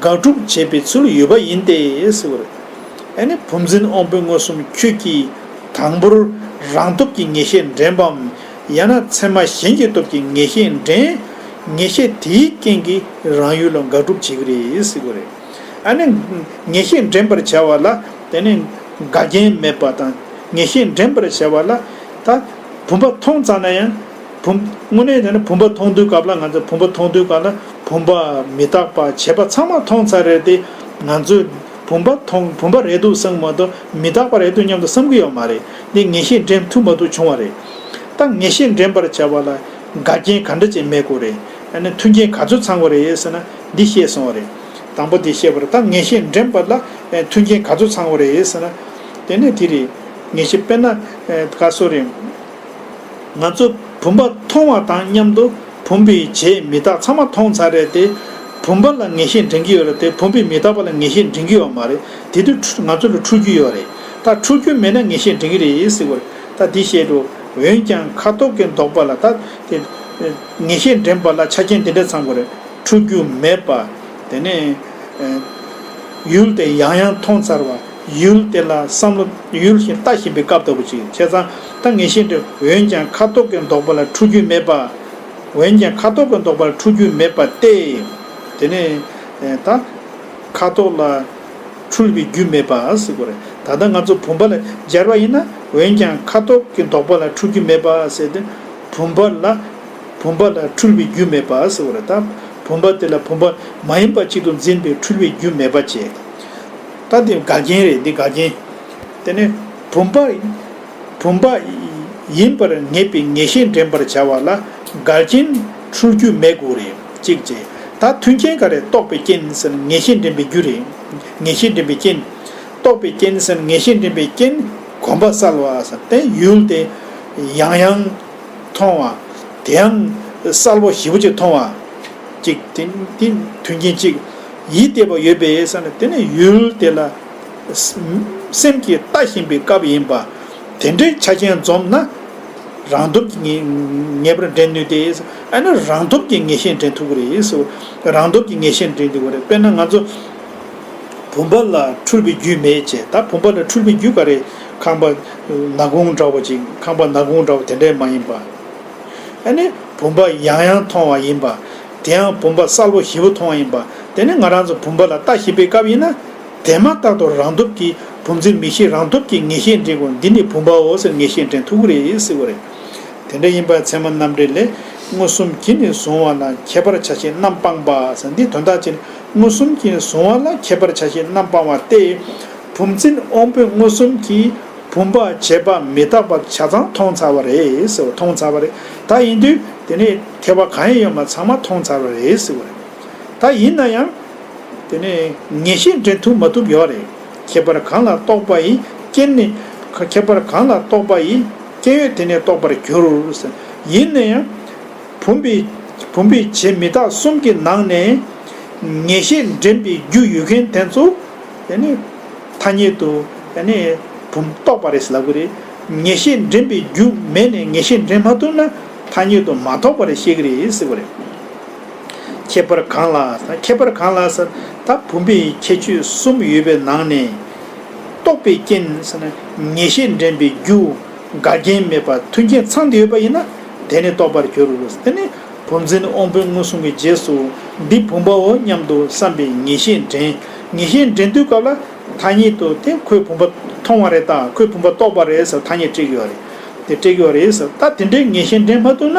དགག་སྒྲུབ་བྱེད་པའི་ཚུལ་ཡོད་པ་ཡིན་ཏེ་ཟེར་བ་རེད། ཨ་ནི་བུམ་འཛིན་དབང་པོའི་མངོན་སུམ་ཁྱོད་ཀྱིས་དང་པོར་རང་སྟོབས་ཀྱིས་ངེས་ཤེས་འདྲེན་པའམ། ཡང་ན་ཚད་མ་གཞན་གྱི་སྟོབས་ཀྱིས་ངེས་ཤེས་འདྲེན། ངེས་ཤེས་དེའི་རྐྱེན་གྱིས་རང་ཡུལ་ལ་དགག་སྒྲུབ་བྱེད་ཀྱི་རེད་ཟེར་གྱི་རེད། ཨ་ནི་ངེས་ཤེས་འདྲེན་པར་བྱ་བ་ལ་དེ་ནི་འགལ་རྐྱེན་མེད་པ་དང་། ངེས་ཤེས་འདྲེན་པར་བྱ་བ་ལ་ད་བུམ་པ་མཐོང་ཙམ་ན་ཡང་། བུམ། དངོས་གནས་དེ་ནི་བུམ་པ་མཐོང་དུས་སྐབས་ལ་ང་ཚོ་བུམ་པ་མཐོང་དུས་སྐབས་ལ་བུམ་པ་མི་རྟག་པ་བྱས་པ་ཚང་མ་མཐོང་ཚར་རེད་དེ། ང་ཚོས་བུམ་པ་མཐོང་བུམ་པ་རེད་འདུག་བསམ་མ་གཏོགས་མི་རྟག་པ་རེད་འདུག་སྙམ་དུ་བསམ་གྱི་ཡོད་མ་རེད། འདི་ངེས་ཤེས་འདྲེན་ཐུབ་མ་ཐུབ་བྱུང་བ་རེད། ད་ངེས་ཤེས་འདྲེན་པར་བྱ་བ་ལ་འགལ་རྐྱེན་ག་འདྲ་ཅིག་མེད་དགོས་རེད། ཨ་ནི་མཐུན་རྐྱེན་ག་ཚོད་ཚང་དགོས་རེད་ཟེར་ན་འདི་བཤད་སོང་བ་རེད། དང་པོ་འདི་བཤད་པར་ད་ངེས་ཤེས་འདྲེན་པ་ལ་མཐུན་རྐྱེན་ག་ཚོད་ཚང་དགོས་རེད་ཟེར་ན། དེ་ནས་དེ་རེད། ངེས་ཤེས་དཔེར་ན་ག་སོ་རེད། ང་ཚོ་བུམ་པ་མཐོང་བ་དང་མཉམ་དུ་བུམ་པའི་བྱེ་མི་རྟག་ཚང་མ་མཐོང་ཚར་རེད་དེ། བུམ་པ་ལ་ངེས་ཤེས་འདྲེན་གྱི་ཡོད་རེད་དེ། བུམ་པའི་མི་རྟག་པ་ལ་ངེས་ཤེས་འདྲེན་གྱི་ཡོད་མ་རེད། དེ་དུས་ང་ཚོ་ལ་འཁྲུལ་རྒྱུ་ཡོད་རེད། ད་འཁྲུལ་རྒྱུ་མེད་ན་ངེས་ཤེས་འདྲེན་གྱི་རེད་ཟེར་བ་རེད། ད་འདི་བཤད་འགྲོ། འོན་ཀྱང་ཁ་དོག་གི་ལྡོག་པ་ལ་ད་དེ་ངེས་ཤེས་འདྲེན་པ་ལ་ཆ་རྐྱེན་འདི་འདྲ་ཚང་དགོས་རེད། འཁྲུལ་རྒྱུ་མེད་པ། དེ་ནས་ཡུལ་དེ་ཡང་ཡང་མཐོང་ཚར་བ། ཡུལ་དེ་ལ་བསམ་བློ་ཡུལ་བཞིན་ལྟ་བཞིན་པའི་སྐབས་ལྟ་བུ་ཅིག་བྱས་ཙང་། ད་ངེས་ཤེས་འདྲེན། འོན་ཀྱང་ཁ་དོག་གི་ལྡོག་པ་ལ་འཁྲུལ་རྒྱུ་མེད་པ། འོན་ཀྱང་ཁ་དོག་གི་ལྡོག་པ་ལ་འཁྲུལ་རྒྱུ་མེད་པ་སྟེ། དེ་ནས་ད་ཁ་དོག་ལ་འཁྲུལ་པའི་རྒྱུ་མེད་པ་ཟེར་དགོས་རེད། ད་ལྟ་ང་ཚོ་བུམ་པ་ལ་སྦྱར་བ་ཡིན་ན། འོན་ཀྱང་ཁ་དོག་གི་ལྡོག་པ་ལ་འཁྲུལ་རྒྱུ་མེད་པ་ཟེར་ཏེ། བུམ་པ་ལ་བུམ་པ་ལ་འཁྲུལ་པའི་རྒྱུ་མེད་པ་ཟེར་བ་རེད། ད་བུམ་པ་དེ་ལ་བུམ་པ་མ་ཡིན་པ་གཅིག་ཏུ་འཛིན་པའི་འཁྲུལ་པའི་རྒྱུ་མེད་པ་བྱས། ད་འདི་འགལ་རྐྱེན་རེད། འདི་འགལ་རྐྱེན། དེ་ནས་བུམ་པ་བུམ་པ་ཡིན་པར་ངེས་པའི་ངེས་ཤེས་འདྲེན་པར་བྱ་བ་ལ་འགལ་རྐྱེན་འཁྲུལ་རྒྱུ་མེད་དགོས་རེད། གཅིག་བྱས། ད་མཐུན་རྐྱེན་ག་རེ། རྟོགས་པའི་རྐྱེན་ཟེར་ན་ངེས་ཤེས་འདྲེན་པའི་རྒྱུ་རེད། ངེས་ཤེས་འདྲེན་པའི་རྐྱེན། རྟོགས་པའི་རྐྱེན་ཟེར་ན་ངེས་ཤེས་འདྲེན་པའི་རྐྱེན། གོམས་པ་གསལ་བ་ཟེར་ཏེ་ཡུལ་དེ་ཡང་ཡང་མཐོང་བ། དེ་ཡང་གསལ་པོ་ཞེ་པོ་ཅིག་མཐོང་བ། གཅིག་དེ་དེ་མཐུན་རྐྱེན་གཅིག་ཡིད་གཏད་པ་ཡོད་པས་ཟེར་ན། དེ་ནི་ཡུལ་དེ་ལ་སེམས་ཀྱིས་ལྟ་བཞིན་པའི་སྐབས་ཡིན་པ། དེ་འདྲའི་ཆ་རྐྱེན་འཛོམས་ན་རང་སྟོབས་ཀྱིས་ངེས་ངེས་པར་འདྲེན་ནུས་ཏེ། ཨ་ནི་རང་སྟོབས་ཀྱིས་ངེས་ཤེས་འདྲེན་ཐུབ་ཀྱི་རེད་ཟེར། རང་སྟོབས་ཀྱིས་ངེས་ཤེས་འདྲེན་ཐུབ་ཀྱི་རེད། དཔེར་ན་ང་ཚོ་བུམ་པ་ལ་འཁྲུལ་པའི་རྒྱུ་མེད་ཅེས། ད་བུམ་པ་ལ་འཁྲུལ་པའི་རྒྱུ་ག་རེ། ཁང་པ་ནག་ཁུང་འདྲ་བོ་ཅིག་ཁང་པ་ནག་ཁུང་འདྲ་བོ་དེ་འདྲས་མ་ཡིན་པ། ཨ་ནི་བུམ་པ་ཡང་ཡང་མཐོང་བ་ཡིན་པ། དེ་ཡང་བུམ་པ་གསལ་པོ་ཞེ་པོ་མཐོང་བ་ཡིན་པ། དེ་ནི་ང་རང་ཚོ་བུམ་པ་ལ་ལྟ་ཞིབ་པའི་སྐབས་ཡིན་ན། དེ་མ་ཐག་ཏུ་རང་སྟོབས་ཀྱིས་བུམ་འཛིན་མིག་ཤེས་རང་སྟོབས་ཀྱིས་ངེས་ཤེས་འདྲེན་དགོས། འདི་ནི་བུམ་པའོ་ཟེར་ངེས་ཤེས་འདྲེན་ཐུབ་ཀྱི་རེད་ཟེར་བ་རེད། དེ་འདྲ་ཡིན་པ་ཚད་མ་རྣམ་འགྲེལ་ལས། མངོན་སུམ་གྱིས་ནི་གཟུང་བ་ལ་ཁྱད་པར་ཆ་ཤས་རྣམ་སྤངས་པ་ཟེར། འདི་དོན་དག་ཅིག་མངོན་སུམ་གྱིས་གཟུང་བ་ལ་ཁྱད་པར་ཆ་ཤས་རྣམ་སྤངས་པ་སྟེ། བུམ་འཛིན་དབང་པོའི་མངོན་སུམ་གྱིས་བུམ་པ་བྱས་པ་མི་རྟག་པ་ཆ་ཚང་མཐོང་ཚར་བ་རེད་ཟེར་བ། མཐོང་ཚར་བ་རེད། ད་ཡིན་དུས་དེ་ནས་ཐེ་བ་གང་ཡང་ཡོད་མ་ཚང་མ་མཐོང་ཚར་བ་རེད་ཟེར་བ་རེད། ད་ཡིན་ན་ཡང་། དེ་ནས་ངེས་ཤེས་འདྲེན་ཐུབ་མ་ཐུབ་ཡོད་རེད། ཁྱད་པར་གང་ལ་རྟོག་པ་ཡི་རྐྱེན་ནི། ཁྱད་པར་གང་ལ་རྟོག་པ་ཡི་རྐྱེན་ཡོད་དེ་ནས་རྟོགས་པར་འགྱུར་ཟེར། ཡིན་ན་ཡང་། བུམ་པའི་བུམ་པའི་བྱེ་མི་རྟག་གསུམ་གྱི་ནང་ནས་ངེས་ཤེས་འདྲེན་པའི་རྒྱུ་ཡོད་མཁན་དེ་ཚོ་ཡ་ནི་ཐ་སྙད་དུ་ཡ་ནི་བུམ་རྟོགས་པ་རེད་ལབ་ཀྱི་རེད། ངེས་ཤེས་འདྲེན་པའི་རྒྱུ་མེད་ནས་ངེས་ཤེས་འདྲེན་མ་ཐུབ་ན་ཐ་སྙད་དུ་མ་རྟོགས་པ་རེད་བཤད་ཀྱི་རེད་ཟེར་བ་རེད། ཁྱད་པར་གང་ལ། ཁྱད་པར་གང་ལ་ཟེར། ད་བུམ་པའི་ཁྱད་ཆོས་གསུམ་ཡོད་པའི་ནང་ནས་རྟོགས་པའི་རྐྱེན་ཟེར་ན་ངེས་ཤེས་འདྲེན་པའི་རྒྱུ། འགལ་རྐྱེན་མེད་པ་མཐུན་རྐྱེན་ཚང་སྟེ་ཡོད་པ་ཡིན་ན་དེ་ནི་རྟོགས་པར་འགྱུར། དེ་ནི་བུམ་འཛིན་དབང་པོའི་མངོན་སུམ་གྱི་རྗེས་སུ་འདི་བུམ་པའོ་སྙམ་དུ་བསམ་པའི་ངེས་ཤེས་འདྲེན། ངེས་ཤེས་འདྲེན་དུས་སྐབས་ལ་ཐ་སྙད་དུ་དེ་ཁོས་བུམ་པ་མཐོང་བ་རེད། ད་ཁོས་བུམ་པ་རྟོགས་པ་རེད་ཟེར་ཐ་སྙད་སྤྲད་ཀྱི་ཡོད་རེད། དེ་སྤྲད་ཀྱི་ཡོད་རེད་ཟེར། ད་དེ་འདྲའི་ངེས་ཤེས་འདྲེན་མ་ཐུབ་ན་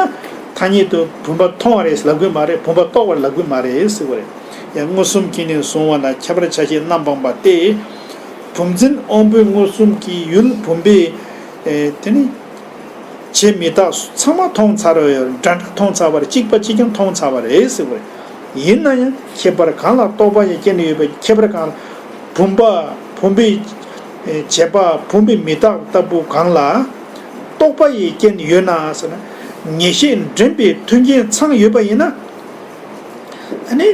ཐ་སྙད་དུ་བུམ་པ་མཐོང་བ་རེད་ལབ་དགོས་མ་རེད། བུམ་པ་རྟོགས་པ་ལབ་དགོས་མ་རེད་ཟེར་བ་རེད། ཡང་མངོན་སུམ་གྱིས་ནི་གཟུང་བ་ལ་ཁྱད་པར་ཆ་ཤས་རྣམ་སྤངས་པ་སྟེ། བུམ་འཛིན་དབང་པོའི་མངོན་སུམ་གྱིས་ཡུལ་བུམ་པའི། ཨེ། དེ་ནི་བྱེ་མི་རྟག་ཚང་མ་མཐོང་ཚར་བ་ཡོད། འདྲ་འདྲ་མཐོང་ཚར་བ་རེད། གཅིག་པ་གཅིག་རྐྱང་མཐོང་ཚར་བ་རེད་ཟེར་བ་རེད། ཡིན་ན་ཡང་ཁྱད་པར་གང་ལ་རྟོག་པ་ཡི་རྐྱེན་ཡོད་པའི་ཁྱད་པར་གང་ལ། བུམ་པ། བུམ་པའི་བྱེད་པ། བུམ་པའི་མི་རྟག་ལྟ་བུ་གང་ལ་རྟོག་པ་ཡི་རྐྱེན་ཡོད་ན་ཟེར་ན། ངེས་ཤེས་འདྲེན་པའི་མཐུན་རྐྱེན་ཚང་ཡོད་པ་ཡིན་ན། ཨ་ནི།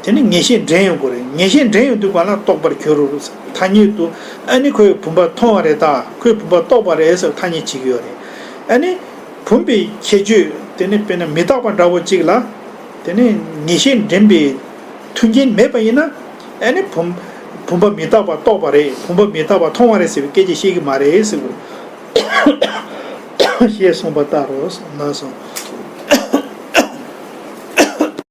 དེ་ནི་ངེས་ཤེས་འདྲེན་ཡོང་དགོས་རེད། ངེས་ཤེས་འདྲེན་ཡོང་དུས་གང་ལ་རྟོགས་པར་འགྱུར་རོ། ཐ་སྙད་དུ། ཨ་ནི་ཁོས་བུམ་པ་མཐོང་བ་རེད་ད། ཁོས་བུམ་པ་རྟོགས་པ་རེད་ཟེར་ཐ་སྙད་བྱེད་ཀྱི་ཡོད་རེད། ཨ་ནི། བུམ་པའི་ཁྱད་ཆོས་དེ་ནི་དཔེར་ན་མི་རྟག་པ་འདྲ་བོ་གཅིག་ལ། དེ་ནི་ངེས་ཤེས་འདྲེན་པའི་མཐུན་རྐྱེན་མེད་པ་ཡིན་ན། ཨ་ནི་བུམ། བུམ་པ་མི་རྟག་པ་རྟོགས་པ་རེད། བུམ་པ་མི་རྟག་པ་མཐོང་བ་རེད་ཟེར་བའི་སྐད་ཆ་བཤད་ཀྱི་མ་རེད་ཟེར་དགོས། ཞེས་གསུངས་པ་ལྟར་རོ། ན་སོང་།